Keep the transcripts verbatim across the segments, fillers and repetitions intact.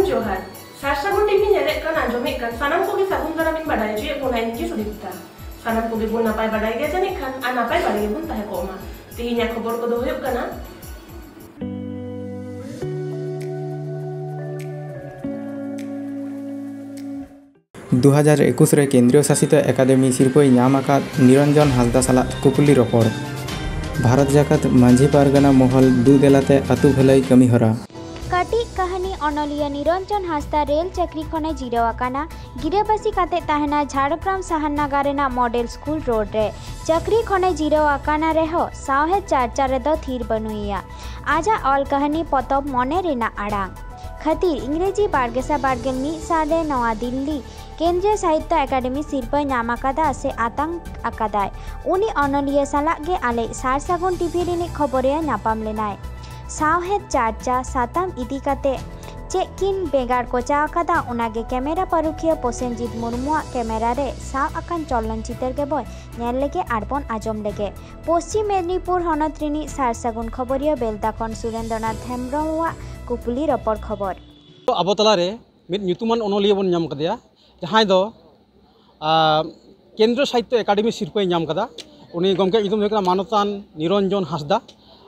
ᱡᱚᱦᱟᱨ᱾ ᱥᱟᱨ ᱥᱟᱹᱜᱩᱱ ᱴᱤᱵᱷᱤ ᱧᱮᱞᱮᱫ ᱠᱟᱱ, ᱟᱸᱡᱚᱢᱮᱫ ᱠᱟᱱ ᱥᱟᱱᱟᱢ ᱠᱚᱜᱮ ᱥᱟᱹᱜᱩᱱ ᱫᱟᱨᱟᱢ ᱤᱧ ᱵᱟᱰᱟᱭ ᱦᱚᱪᱚᱭᱮᱫ ᱵᱚᱱᱟ, ᱤᱧ ᱜᱮ ᱥᱩᱫᱤᱯᱛᱟ᱾ ᱥᱟᱱᱟᱢ ᱠᱚᱜᱮ ᱵᱚᱱ ᱱᱟᱯᱟᱭ ᱵᱟᱰᱟᱭ ᱜᱮᱭᱟ ᱡᱟᱹᱱᱤᱡ ᱠᱷᱟᱱ, ᱟᱨ ᱱᱟᱯᱟᱭ ᱵᱟᱲᱟ ᱜᱮᱵᱚᱱ ᱛᱟᱦᱮᱸ ᱠᱚᱜ ᱢᱟ᱾ ᱛᱮᱦᱮᱧᱟᱜ ᱠᱷᱚᱵᱚᱨ ᱠᱚᱫᱚ ᱦᱩᱭᱩᱜ ᱠᱟᱱᱟ᱾ ᱫᱩ ᱦᱟᱡᱟᱨ ᱮᱠᱩᱥ ᱨᱮ ᱠᱮᱱᱫᱨᱤᱭᱚ ᱥᱟᱥᱤᱛ ᱮᱠᱟᱰᱮᱢᱤ ᱥᱤᱨᱯᱟᱹᱭ ᱧᱟᱢ ᱟᱠᱟᱫ ᱱᱤᱨᱚᱧᱡᱚᱱ ᱦᱟᱸᱥᱫᱟ ᱥᱟᱞᱟᱜ ᱠᱩᱯᱩᱞᱤ ᱨᱚᱯᱚᱲ᱾ ᱵᱷᱟᱨᱚᱛ ᱡᱟᱠᱟᱛ ᱢᱟᱹᱡᱷᱤ ᱯᱟᱨᱜᱟᱱᱟ ᱢᱚᱦᱚᱞ ᱫᱩ ᱫᱮᱞᱟᱛᱮ ᱟᱹᱛᱩ ᱵᱷᱟᱹᱞᱟᱹᱭ ᱠᱟᱹᱢᱤ ᱦᱚᱨᱟ᱾ ᱠᱟᱹᱴᱤᱡ ᱠᱟᱹᱦᱱᱤ ᱚᱱᱚᱞᱤᱭᱟᱹ ᱱᱤᱨᱚᱧᱡᱚᱱ ᱦᱟᱸᱥᱫᱟ ᱨᱮᱞ ᱪᱟᱹᱠᱨᱤ ᱠᱷᱚᱱᱮ ᱡᱤᱨᱟᱹᱣ ᱟᱠᱟᱱᱟ᱾ ᱜᱤᱨᱟᱹᱵᱟᱹᱥᱤ ᱠᱟᱛᱮ ᱛᱟᱦᱮᱱᱟ ᱡᱷᱟᱲᱜᱨᱟᱢ ᱥᱟᱦᱟᱨ ᱱᱟᱜᱟᱨ ᱨᱮᱱᱟᱜ ᱢᱚᱰᱮᱞ ᱥᱠᱩᱞ ᱨᱳᱰ ᱨᱮ᱾ ᱪᱟᱹᱠᱨᱤ ᱠᱷᱚᱱᱮ ᱡᱤᱨᱟᱹᱣ ᱟᱠᱟᱱᱟ ᱨᱮᱦᱚᱸ ᱥᱟᱶᱦᱮᱫ ᱪᱟᱨᱪᱟ ᱨᱮᱫᱚ ᱛᱷᱤᱨ ᱵᱟᱹᱱᱩᱭᱮᱭᱟ᱾ ᱟᱡᱟᱜ ᱚᱞ ᱠᱟᱹᱦᱱᱤ ᱯᱚᱛᱚᱵ ᱢᱚᱱᱮ ᱨᱮᱱᱟᱜ ᱟᱲᱟᱝ ᱠᱷᱟᱹᱛᱤᱨ ᱤᱝᱨᱮᱡᱤ ᱵᱟᱨ ᱜᱮᱥᱟᱭ ᱵᱟᱨ ᱜᱮᱞ ᱢᱤᱫ ᱥᱟᱞ ᱨᱮ ᱱᱚᱣᱟ ᱫᱤᱞᱞᱤ ᱠᱮᱱᱫᱨᱤᱭᱚ ᱥᱟᱦᱤᱛᱛᱚ ᱮᱠᱟᱰᱮᱢᱤ ᱥᱤᱨᱯᱟᱹ ᱧᱟᱢ ᱟᱠᱟᱫᱟ ᱥᱮ ᱟᱛᱟᱝ ᱟᱠᱟᱫᱟᱭ᱾ ᱩᱱᱤ ᱚᱱᱚᱞᱤᱭᱟᱹ ᱥᱟᱞᱟᱜ ᱜᱮ ᱟᱞᱮ ᱥᱟᱨ ᱥᱟᱹᱜᱩᱱ ᱴᱤᱵᱷᱤ ᱨᱤᱱᱤᱡ ᱠᱷᱚᱵᱚᱨᱤᱭᱟᱹ ᱧᱟᱯᱟᱢ ᱞᱮᱱᱟᱭ᱾ ᱥᱟᱶᱦᱮᱫ ᱪᱟᱨᱪᱟ ᱥᱟᱛᱟᱢ ᱤᱫᱤ ᱠᱟᱛᱮ ᱪᱮᱫ ᱠᱤᱱ ᱵᱮᱸᱜᱟᱲ ᱠᱚᱪᱟ ᱟᱠᱟᱫᱟ, ᱚᱱᱟᱜᱮ ᱠᱮᱢᱮᱨᱟ ᱯᱟᱹᱨᱩᱠᱷᱤᱭᱟᱹ ᱯᱨᱚᱥᱮᱱᱡᱤᱛ ᱢᱩᱨᱢᱩᱣᱟᱜ ᱠᱮᱢᱮᱨᱟ ᱨᱮ ᱥᱟᱵ ᱟᱠᱟᱱ ᱪᱚᱞᱚᱱ ᱪᱤᱛᱟᱹᱨ ᱜᱮᱵᱚᱱ ᱧᱮᱞ ᱞᱮᱜᱮ ᱟᱨ ᱵᱚᱱ ᱟᱸᱡᱚᱢ ᱞᱮᱜᱮ᱾ ᱯᱚᱥᱪᱤᱢ ᱢᱮᱫᱽᱱᱤᱯᱩᱨ ᱦᱚᱱᱚᱛ ᱨᱤᱱᱤᱡ ᱥᱟᱨ ᱥᱟᱹᱜᱩᱱ ᱠᱷᱚᱵᱚᱨᱤᱭᱟᱹ ᱵᱮᱞᱫᱟ ᱠᱷᱚᱱ ᱥᱩᱨᱮᱱᱫᱨᱚᱱᱟᱛᱷ ᱦᱮᱢᱵᱽᱨᱚᱢ ᱣᱟᱜ ᱠᱩᱯᱞᱤ ᱨᱚᱯᱚᱲ ᱠᱷᱚᱵᱚᱨ᱾ ᱟᱵᱚ ᱛᱟᱞᱟᱨᱮ ᱢᱤᱫ ᱧᱩᱛᱩᱢᱟᱱ ᱚᱱᱚᱞᱤᱭᱟᱹ ᱵᱚᱱ ᱧᱟᱢ ᱠᱟᱫᱮᱭᱟ, ᱡᱟᱦᱟᱸᱭ ᱫᱚ, ᱟᱸ, ᱠᱮᱱᱫᱨᱚ ᱥᱟᱦᱤᱛᱛᱚ ᱮᱠᱟᱰᱮᱢᱤ ᱥᱤᱨᱯᱟᱹᱭ ᱧᱟᱢ ᱠᱟᱫᱟ᱾ ᱩᱱᱤ ᱜᱚᱢᱠᱮᱭᱟᱜ ᱧᱩᱛᱩᱢ ᱫᱚ ᱦᱩᱭᱩᱜ ᱠᱟᱱᱟ ᱢᱟᱱᱚᱛᱟᱱ ᱱᱤᱨᱚᱧᱡᱚᱱ ᱦᱟᱸᱥᱫᱟ᱾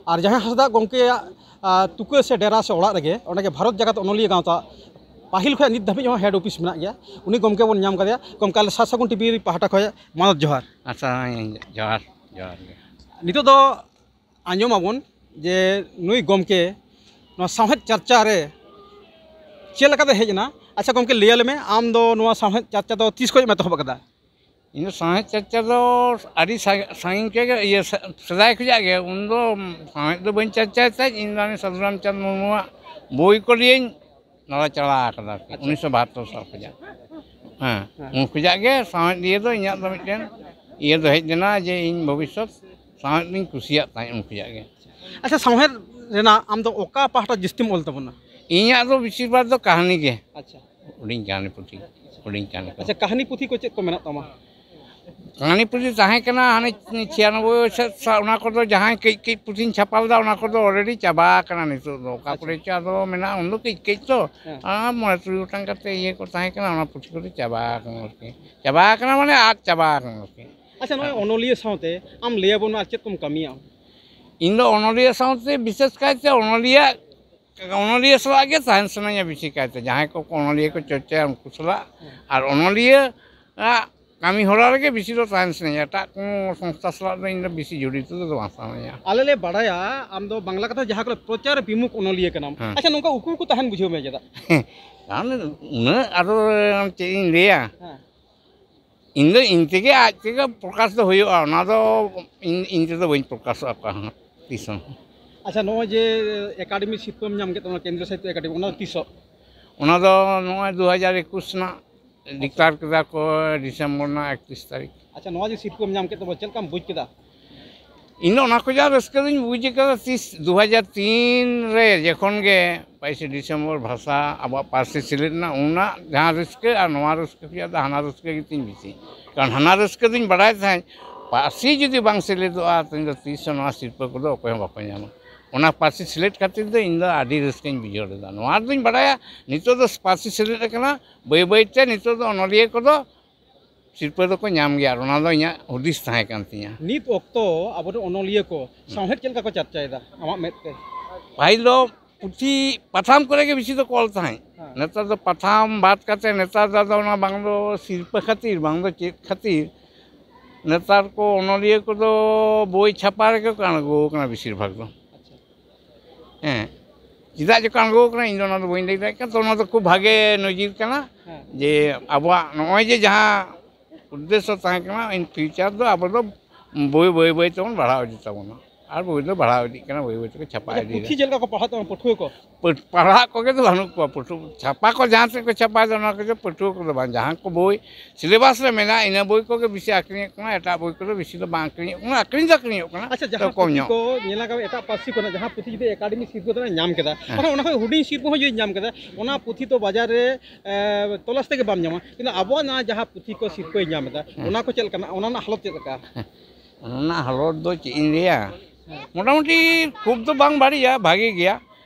ᱟᱨ ᱡᱟᱦᱟᱸᱭ ᱦᱟᱸᱥᱫᱟ ᱜᱚᱢᱠᱮᱭᱟᱜ, ᱟᱸ, ᱛᱩᱠᱟᱹ ᱥᱮ ᱰᱮᱨᱟ ᱥᱮ ᱚᱲᱟᱜ ᱨᱮᱜᱮ, ᱚᱸᱰᱮ ᱜᱮ ᱵᱷᱟᱨᱚᱛ ᱡᱟᱠᱟᱛ ᱚᱱᱚᱞᱤᱭᱟᱹ ᱜᱟᱶᱛᱟ ᱯᱟᱹᱦᱤᱞ ᱠᱷᱚᱱ ᱱᱤᱛ ᱫᱷᱟᱹᱵᱤᱡ ᱦᱚᱸ ᱦᱮᱰ ᱚᱯᱷᱤᱥ ᱢᱮᱱᱟᱜ ᱜᱮᱭᱟ᱾ ᱩᱱᱤ ᱜᱚᱢᱠᱮ ᱵᱚᱱ ᱧᱟᱢ ᱠᱟᱫᱮᱭᱟ᱾ ᱜᱚᱢᱠᱮ, ᱟᱞᱮ ᱥᱟᱨ ᱥᱟᱹᱜᱩᱱ ᱴᱤᱵᱷᱤ ᱯᱟᱦᱴᱟ ᱠᱷᱚᱱ ᱢᱟᱱᱚᱛ ᱡᱚᱦᱟᱨ᱾ ᱟᱪᱪᱷᱟ, ᱡᱚᱦᱟᱨ, ᱡᱚᱦᱟᱨ ᱜᱮ᱾ ᱱᱤᱛᱚᱜ ᱫᱚ ᱟᱸᱡᱚᱢ ᱟᱵᱚᱱ ᱡᱮ ᱱᱩᱭ ᱜᱚᱢᱠᱮ ᱱᱚᱣᱟ ᱥᱟᱶᱦᱮᱫ ᱪᱟᱨᱪᱟ ᱨᱮ ᱪᱮᱫ ᱞᱮᱠᱟᱛᱮ ᱦᱮᱡ ᱮᱱᱟ᱾ ᱟᱪᱪᱷᱟ ᱜᱚᱢᱠᱮ, ᱞᱟᱹᱭ ᱟᱞᱮ ᱢᱮ, ᱟᱢ ᱫᱚ ᱱᱚᱣᱟ ᱥᱟᱶᱦᱮᱫ ᱪᱟᱨᱪᱟ ᱫᱚ ᱛᱤᱥ ᱠᱷᱚᱱ ᱮᱢ ᱮᱛᱚᱦᱚᱵ ᱟᱠᱟᱫᱟ? ᱤᱧ ᱫᱚ ᱥᱟᱶᱦᱮᱫ ᱪᱟᱨᱪᱟ ᱫᱚ ᱟᱹᱰᱤ ᱥᱟ-, ᱥᱟᱺᱜᱤᱧ ᱠᱷᱚᱱ ᱜᱮ, ᱤᱭᱟᱹ, ᱥᱮ-, ᱥᱮᱫᱟᱭ ᱠᱷᱚᱱᱟᱜ ᱜᱮ᱾ ᱩᱱ ᱫᱚ ᱥᱟᱶᱦᱮᱫ ᱫᱚ ᱵᱟᱹᱧ ᱪᱟᱨᱪᱟᱭ ᱛᱟᱦᱮᱸᱫ᱾ ᱤᱧ ᱫᱚ ᱩᱱᱤ ᱥᱟᱹᱫᱷᱩ ᱨᱟᱢᱪᱟᱸᱫᱽ ᱢᱩᱨᱢᱩᱣᱟᱜ ᱵᱳᱭ ᱠᱚ ᱞᱤᱭᱟᱹᱧ ᱱᱚᱰᱮ ᱪᱟᱞᱟᱣ ᱟᱠᱟᱫᱟ ᱟᱨᱠᱤ, ᱟᱪᱪᱷᱟ᱾ ᱩᱱᱤᱥᱥᱚ ᱵᱟᱦᱟᱛᱛᱳᱨ ᱥᱟᱞ ᱠᱷᱚᱱᱟᱜ᱾ ᱦᱮᱸ, ᱦᱮᱸ᱾ ᱩᱱ ᱠᱷᱚᱱᱟᱜ ᱜᱮ ᱥᱟᱶᱦᱮᱫ ᱤᱭᱟᱹ ᱫᱚ ᱤᱧᱟᱹᱜ ᱫᱚ ᱢᱤᱫᱴᱮᱱ ᱤᱭᱟᱹ ᱫᱚ ᱦᱮᱡ ᱞᱮᱱᱟ ᱡᱮ ᱤᱧ ᱵᱷᱚᱵᱤᱥᱥᱚᱛ ᱥᱟᱶᱦᱮᱫ ᱫᱚᱧ ᱠᱩᱥᱤᱭᱟᱜ ᱛᱟᱦᱮᱸᱫ ᱩᱱ ᱠᱷᱚᱱᱟᱜ ᱜᱮ᱾ ᱟᱪᱪᱷᱟ, ᱥᱟᱶᱦᱮᱫ ᱨᱮᱱᱟᱜ ᱟᱢ ᱫᱚ ᱚᱠᱟ ᱯᱟᱦᱴᱟ ᱡᱟᱹᱥᱛᱤᱢ ᱚᱞ ᱛᱟᱵᱚᱱᱟ? ᱤᱧᱟᱹᱜ ᱫᱚ ᱵᱮᱥᱤᱨ ᱵᱷᱟᱜᱽ ᱫᱚ ᱠᱟᱹᱦᱱᱤ ᱜᱮ᱾ ᱟᱪᱪᱷᱟ᱾ ᱦᱩᱰᱤᱧ ᱠᱟᱹᱦᱱᱤ ᱯᱩᱛᱷᱤ, ᱦᱩᱰᱤᱧ ᱠᱟᱹᱦᱱᱤ ᱠᱚ᱾ ᱟᱪᱪᱷᱟ, ᱠᱟᱹᱦᱱᱤ ᱯᱩᱛᱷᱤ ᱠᱚ ᱪᱮᱫ ᱠᱚ ᱢᱮᱱᱟᱜ ᱛᱟᱢᱟ? ᱠᱟᱹᱦᱱᱤ ᱯᱩᱛᱷᱤ ᱛᱟᱦᱮᱸ ᱠᱟᱱᱟ ᱦᱟᱱᱮ ᱪᱷᱤᱭᱟᱱᱚᱵᱵᱳᱭ ᱥᱮᱫ ᱥᱟ-, ᱚᱱᱟ ᱠᱚᱫᱚ ᱡᱟᱦᱟᱸ ᱠᱟᱹᱡ ᱠᱟᱹᱡ ᱯᱩᱛᱷᱤᱧ ᱪᱷᱟᱯᱟ ᱞᱮᱫᱟ, ᱚᱱᱟ ᱠᱚᱫᱚ already ᱪᱟᱵᱟ ᱟᱠᱟᱱᱟ ᱱᱤᱛᱚᱜ ᱫᱚ᱾ ᱚᱠᱟ ᱟᱪᱪᱷᱟ᱾ ᱠᱚᱨᱮ ᱪᱚ ᱟᱫᱚ ᱢᱮᱱᱟᱜᱼᱟ, ᱩᱱ ᱫᱚ ᱠᱟᱹᱡ ᱠᱟᱹᱡ ᱛᱚ, ᱦᱮᱸ᱾ ᱟᱨ ᱢᱚᱬᱮ ᱛᱩᱨᱩᱭ ᱜᱚᱴᱟᱝ ᱠᱟᱛᱮ ᱤᱭᱟᱹ ᱠᱚ ᱛᱟᱦᱮᱸ ᱠᱟᱱᱟ, ᱚᱱᱟ ᱯᱩᱛᱷᱤ ᱠᱚᱫᱚ ᱪᱟᱵᱟ ᱟᱠᱟᱱᱟ ᱟᱨᱠᱤ᱾ ᱪᱟᱵᱟ ᱟᱠᱟᱱᱟ ᱢᱟᱱᱮ ᱟᱫ ᱪᱟᱵᱟ ᱟᱠᱟᱱᱟ ᱟᱨᱠᱤ᱾ ᱟᱪᱪᱷᱟ, ᱱᱚᱜᱼᱚᱭ ᱚᱱᱚᱞᱤᱭᱟᱹ ᱥᱟᱶᱛᱮ ᱟᱢ ᱞᱟᱹᱭ ᱟᱵᱚᱱ ᱢᱮ ᱟᱨ ᱪᱮᱫ ᱠᱚᱢ ᱠᱟᱹᱢᱤᱭᱟ? ᱤᱧ ᱫᱚ ᱚᱱᱚᱞᱤᱭᱟᱹ ᱥᱟᱶᱛᱮ ᱵᱤᱥᱮᱥ ᱠᱟᱭᱛᱮ ᱚᱱᱚᱞᱤᱭᱟᱹ ᱚᱱᱚᱞᱤᱭᱟᱹ ᱥᱟᱞᱟᱜ ᱜᱮ ᱛᱟᱦᱮᱱ ᱥᱟᱱᱟᱧᱟ ᱵᱤᱥᱤ ᱠᱟᱭᱛᱮ, ᱡᱟᱦᱟᱸᱭ ᱠᱚᱠᱚ ᱚᱱᱚᱞᱤᱭᱟᱹ ᱠᱚ ᱪᱚᱨᱪᱟᱭᱟ ᱩᱱᱠᱩ ᱥᱟᱞᱟᱜ᱾ ᱟᱨ ᱚᱱᱚᱞᱤᱭᱟᱹ ᱟᱜ ᱠᱟᱹᱢᱤ ᱦᱚᱨᱟ ᱨᱮᱜᱮ ᱵᱤᱥᱤ ᱫᱚ ᱛᱟᱦᱮᱱ ᱥᱟᱱᱟᱧᱟ, ᱮᱴᱟᱜ ᱠᱚ ᱥᱚᱝᱥᱛᱷᱟ ᱥᱟᱞᱟᱜ ᱫᱚ ᱤᱧ ᱫᱚ ᱵᱤᱥᱤ ᱡᱚᱲᱤᱛᱚ ᱫᱚ ᱵᱟᱝ ᱥᱟᱱᱟᱧᱟ᱾ ᱟᱞᱮ ᱞᱮ ᱵᱟᱲᱟᱭᱟ ᱟᱢ ᱫᱚ ᱵᱟᱝᱞᱟ ᱠᱟᱛᱷᱟ ᱡᱟᱦᱟᱸ ᱠᱚ ᱞᱟᱹᱭᱟ ᱯᱨᱚᱪᱟᱨ ᱵᱤᱢᱩᱠᱷ ᱚᱱᱚᱞᱤᱭᱟᱹ ᱠᱟᱱᱟᱢ᱾ ᱦᱮᱸ᱾ ᱟᱪᱪᱷᱟ, ᱱᱚᱝᱠᱟ ᱩᱠᱩ ᱩᱠᱩ ᱛᱟᱦᱮᱱ ᱵᱩᱡᱷᱟᱹᱣ ᱢᱮ ᱪᱮᱫᱟᱜ? ᱛᱟᱦᱚᱞᱮ ᱩᱱᱟᱹᱜ ᱟᱫᱚ ᱪᱮᱫ ᱤᱧ ᱞᱟᱹᱭᱟ? ᱦᱮᱸ᱾ ᱤᱧ ᱫᱚ ᱤᱧ ᱛᱮᱜᱮ ᱟᱡ ᱛᱮᱜᱮ ᱯᱨᱚᱠᱟᱥ ᱫᱚ ᱦᱩᱭᱩᱜᱼᱟ, ᱚᱱᱟ ᱫᱚ ᱤᱧ, ᱤᱧ ᱛᱮᱫᱚ ᱵᱟᱹᱧ ᱯᱨᱚᱠᱟᱥᱚᱜᱼᱟ ᱚᱠᱟ ᱦᱚᱸ ᱛᱤᱥ ᱦᱚᱸ᱾ ᱟᱪᱪᱷᱟ, ᱱᱚᱜᱼᱚᱭ ᱡᱮ ᱮᱠᱟᱰᱮᱢᱤ ᱥᱤᱨᱯᱟᱹᱢ ᱧᱟᱢ ᱠᱮᱫ ᱛᱟᱵᱚᱱᱟ ᱠᱮᱱᱫᱨᱚ ᱥᱟᱦᱤᱛᱛᱚ ᱮᱠᱟᱰᱮᱢᱤ, ᱚᱱᱟ ᱫᱚ ᱛᱤᱥᱚᱜ? ᱚᱱᱟ ᱫᱚ ᱱᱚᱜᱼᱚᱭ ᱫᱩ ᱦᱟᱡᱟᱨ ᱮᱠᱩᱥ ᱨᱮᱱᱟᱜ declare ᱠᱮᱫᱟ ᱠᱚ ᱰᱤᱥᱮᱢᱵᱚᱨ ᱨᱮᱱᱟᱜ ᱮᱠᱛᱨᱤᱥ ᱛᱟᱹᱨᱤᱠᱷ᱾ ᱟᱪᱪᱷᱟ, ᱱᱚᱣᱟ ᱡᱮ ᱥᱤᱨᱯᱟᱹᱢ ᱧᱟᱢ ᱠᱮᱫ ᱛᱟᱵᱚᱱᱟ, ᱪᱮᱫ ᱞᱮᱠᱟᱢ ᱵᱩᱡᱽ ᱠᱮᱫᱟ? ᱤᱧ ᱫᱚ ᱚᱱᱟ ᱠᱚ ᱡᱟ ᱨᱟᱹᱥᱠᱟᱹ ᱫᱚᱧ ᱵᱩᱡᱽ ᱠᱟᱫᱟ ᱛᱤᱥ ᱫᱩ ᱦᱟᱡᱟᱨ ᱛᱤᱱ ᱨᱮ, ᱡᱚᱠᱷᱚᱱ ᱜᱮ ᱵᱟᱭᱤᱥᱮ ᱰᱤᱥᱮᱢᱵᱚᱨ ᱵᱷᱟᱥᱟ ᱟᱵᱚᱣᱟᱜ ᱯᱟᱹᱨᱥᱤ ᱥᱮᱞᱮᱫ ᱮᱱᱟ, ᱩᱱᱟᱜ ᱡᱟᱦᱟᱸ ᱨᱟᱹᱥᱠᱟᱹ ᱟᱨ ᱱᱚᱣᱟ ᱨᱟᱹᱥᱠᱟᱹ ᱠᱷᱚᱱᱟᱜ ᱫᱚ ᱦᱟᱱᱟ ᱨᱟᱹᱥᱠᱟᱹ ᱜᱮᱛᱤᱧ ᱵᱮᱥᱤ᱾ ᱠᱟᱨᱚᱱ ᱦᱟᱱᱟ ᱨᱟᱹᱥᱠᱟᱹ ᱫᱚᱧ ᱵᱟᱲᱟᱭ ᱛᱟᱦᱮᱸᱫ ᱯᱟᱹᱨᱥᱤ ᱡᱩᱫᱤ ᱵᱟᱝ ᱥᱮᱞᱮᱫᱚᱜᱼᱟ, ᱛᱮᱦᱮᱧ ᱫᱚ ᱛᱤᱥ ᱦᱚᱸ ᱱᱚᱣᱟ ᱥᱤᱨᱯᱟᱹ ᱠᱚᱫᱚ ᱚᱠᱚᱭ ᱦᱚᱸ ᱵᱟᱠᱚ ᱧᱟᱢᱟ᱾ ᱚᱱᱟ ᱯᱟᱹᱨᱥᱤ ᱥᱮᱞᱮᱫ ᱠᱷᱟᱹᱛᱤᱨ ᱫᱚ ᱤᱧ ᱫᱚ ᱟᱹᱰᱤ ᱨᱟᱹᱥᱠᱟᱹᱧ ᱵᱩᱡᱷᱟᱹᱣ ᱞᱮᱫᱟ᱾ ᱱᱚᱣᱟ ᱫᱚᱧ ᱵᱟᱲᱟᱭᱟ ᱱᱤᱛᱚᱜ ᱫᱚ ᱯᱟᱹᱨᱥᱤ ᱥᱮᱞᱮᱫ ᱟᱠᱟᱱᱟ, ᱵᱟᱹᱭ ᱵᱟᱹᱭᱛᱮ ᱱᱤᱛᱚᱜ ᱫᱚ ᱚᱱᱚᱞᱤᱭᱟᱹ ᱠᱚᱫᱚ ᱥᱤᱨᱯᱟᱹ ᱫᱚᱠᱚ ᱧᱟᱢ ᱜᱮᱭᱟ, ᱟᱨ ᱚᱱᱟ ᱫᱚ ᱤᱧᱟᱹᱜ ᱦᱩᱫᱤᱥ ᱛᱟᱦᱮᱸ ᱠᱟᱱ ᱛᱤᱧᱟᱹ᱾ ᱱᱤᱛ ᱚᱠᱛᱚ ᱟᱵᱚᱨᱮᱱ ᱚᱱᱚᱞᱤᱭᱟᱹ ᱠᱚ ᱥᱟᱶᱦᱮᱫ ᱪᱮᱫ ᱞᱮᱠᱟ ᱠᱚ ᱪᱟᱨᱪᱟᱭᱮᱫᱟ ᱟᱢᱟᱜ ᱢᱮᱫ ᱛᱮ? ᱯᱟᱹᱦᱤᱞ ᱫᱚ ᱯᱩᱛᱷᱤ ᱯᱟᱛᱷᱟᱢ ᱠᱚᱨᱮ ᱜᱮ ᱵᱮᱥᱤ ᱫᱚᱠᱚ ᱚᱞ ᱛᱟᱦᱮᱸᱫ᱾ ᱦᱮᱸ᱾ ᱱᱮᱛᱟᱨ ᱫᱚ ᱯᱟᱛᱷᱟᱢ ᱵᱟᱫ ᱠᱟᱛᱮ ᱱᱮᱛᱟᱨ ᱫᱚ ᱟᱫᱚ ᱚᱱᱟ ᱵᱟᱝ ᱫᱚ ᱥᱤᱨᱯᱟᱹ ᱠᱷᱟᱹᱛᱤᱨ, ᱵᱟᱝ ᱫᱚ ᱪᱮᱫ ᱠᱷᱟᱹᱛᱤᱨ, ᱱᱮᱛᱟᱨ ᱠᱚ ᱚᱱᱚᱞᱤᱭᱟᱹ ᱠᱚᱫᱚ ᱵᱳᱭ ᱪᱷᱟᱯᱟ ᱨᱮᱜᱮ ᱠᱚ ᱟᱬᱜᱚ ᱟᱠᱟᱱᱟ ᱵᱮᱥᱤᱨ ᱵᱷᱟᱜᱽ ᱫᱚ᱾ ᱟᱪᱪᱷᱟ᱾ ᱦᱮᱸ, ᱪᱮᱫᱟᱜ ᱡᱮᱠᱚ ᱟᱬᱜᱚ ᱟᱠᱟᱱᱟ, ᱤᱧ ᱫᱚ ᱚᱱᱟ ᱫᱚ ᱵᱟᱹᱧ ᱞᱟᱹᱭ ᱫᱟᱲᱮᱭᱟᱜ ᱠᱟᱱᱟ᱾ ᱛᱚ, ᱚᱱᱟ ᱫᱚ ᱠᱷᱩᱵ ᱵᱷᱟᱜᱮ ᱱᱚᱡᱤᱨ ᱠᱟᱱᱟ᱾ ᱦᱮᱸ᱾ ᱡᱮ ᱟᱵᱚᱣᱟᱜ ᱱᱚᱜᱼᱚᱭ ᱡᱮ ᱡᱟᱦᱟᱸ ᱩᱫᱽᱫᱮᱥᱥᱚ ᱛᱟᱦᱮᱸ ᱠᱟᱱᱟ, in future ᱫᱚ ᱟᱵᱚ ᱫᱚ ᱵᱳᱭ ᱵᱟᱹᱭ ᱵᱟᱹᱭ ᱛᱮᱵᱚᱱ ᱵᱟᱲᱦᱟᱣ ᱤᱫᱤ ᱛᱟᱵᱚᱱᱟ᱾ ᱟᱨ ᱵᱳᱭ ᱫᱚ ᱵᱟᱲᱦᱟᱣ ᱤᱫᱤᱜ ᱠᱟᱱᱟ, ᱵᱳᱭ ᱵᱳᱭ ᱛᱮᱠᱚ ᱪᱷᱟᱯᱟ ᱤᱫᱤᱭᱮᱫᱟ᱾ ᱯᱩᱛᱷᱤ ᱪᱮᱫ ᱞᱮᱠᱟ ᱠᱚ ᱯᱟᱲᱦᱟᱜ ᱛᱟᱵᱚᱱᱟ ᱯᱟᱹᱴᱷᱩᱣᱟᱹ ᱠᱚ? ᱯᱟᱹ- ᱯᱟᱲᱦᱟᱜ ᱠᱚᱜᱮ ᱫᱚ ᱵᱟᱹᱱᱩᱜ ᱠᱚᱣᱟ, ᱯᱟᱹᱴᱷᱩᱣᱟᱹ ᱪᱷᱟᱯᱟ ᱠᱚ ᱡᱟᱦᱟᱸ ᱥᱮᱫ ᱠᱚ ᱪᱷᱟᱯᱟᱭᱮᱫᱟ, ᱚᱱᱟ ᱠᱚᱫᱚ ᱯᱟᱹᱴᱷᱩᱣᱟᱹ ᱠᱚᱫᱚ ᱵᱟᱝ᱾ ᱡᱟᱦᱟᱸ ᱠᱚ ᱵᱳᱭ ᱥᱤᱞᱮᱵᱟᱥ ᱨᱮ ᱢᱮᱱᱟᱜᱼᱟ, ᱤᱱᱟᱹ ᱵᱳᱭ ᱠᱚᱜᱮ ᱵᱮᱥᱤ ᱟᱹᱠᱷᱨᱤᱧᱚᱜ ᱠᱟᱱᱟ, ᱮᱴᱟᱜ ᱵᱳᱭ ᱠᱚᱫᱚ ᱵᱮᱥᱤ ᱫᱚ ᱵᱟᱝ ᱟᱹᱠᱷᱨᱤᱧᱚᱜ ᱠᱟᱱᱟ, ᱟᱹᱠᱷᱨᱤᱧ ᱫᱚ ᱟᱹᱠᱷᱨᱤᱧᱚᱜ ᱠᱟᱱᱟ, ᱟᱪᱪᱷᱟ, ᱛᱚ ᱡᱟᱦᱟᱸ ᱠᱚᱢ ᱯᱩᱛᱷᱤ ᱧᱚᱜ᱾ ᱠᱚ ᱧᱮᱞ ᱟᱠᱟᱫ, ᱮᱴᱟᱜ ᱯᱟᱹᱨᱥᱤ ᱠᱚᱨᱮᱱᱟᱜ ᱡᱟᱦᱟᱸ ᱯᱩᱛᱷᱤ ᱡᱩᱫᱤ ᱮᱠᱟᱰᱮᱢᱤ ᱥᱤᱨᱯᱟᱹ ᱛᱮ ᱧᱟᱢ ᱠᱮᱫᱟ, ᱦᱮᱸ᱾ ᱛᱟᱦᱚᱞᱮ ᱚᱱᱟ ᱠᱷᱚᱱ ᱦᱩᱰᱤᱧ ᱥᱤᱨᱯᱟᱹ ᱦᱚᱸ ᱡᱩᱫᱤ ᱧᱟᱢ ᱠᱮᱫᱟ, ᱚᱱᱟ ᱯᱩᱛᱷᱤ ᱫᱚ ᱵᱟᱡᱟᱨ ᱨᱮ, ᱮ, ᱛᱚᱞᱟᱥ ᱛᱮᱜᱮ ᱵᱟᱢ ᱧᱟᱢᱟ᱾ ᱠᱤᱱᱛᱩ ᱟᱵᱚᱣᱟᱜ ᱱᱚᱣᱟ ᱡᱟᱦᱟᱸ ᱯᱩᱛᱷᱤ ᱠᱚ ᱥᱤᱨᱯᱟᱹᱭ ᱧᱟᱢ ᱮᱫᱟ, ᱦᱮᱸ᱾ ᱚᱱᱟ ᱠᱚ ᱪᱮᱫ ᱞᱮᱠᱟᱱᱟ? ᱚᱱᱟ ᱨᱮᱱᱟᱜ ᱦᱟᱞᱚᱛ ᱪᱮᱫ ᱞᱮᱠᱟ? ᱚᱱᱟ ᱨᱮᱱᱟᱜ ᱦᱟᱞᱚᱛ ᱫᱚ ᱪᱮᱫ ᱤᱧ ᱞᱟᱹᱭᱟ, ᱦᱮᱸ᱾ ᱢᱚᱴᱟᱢᱩᱴᱤ ᱠᱷᱩᱵ ᱫᱚ ᱵᱟᱝ ᱵᱟᱹᱲᱤᱡᱼᱟ, ᱵᱷᱟᱜᱮ ᱜᱮᱭᱟ᱾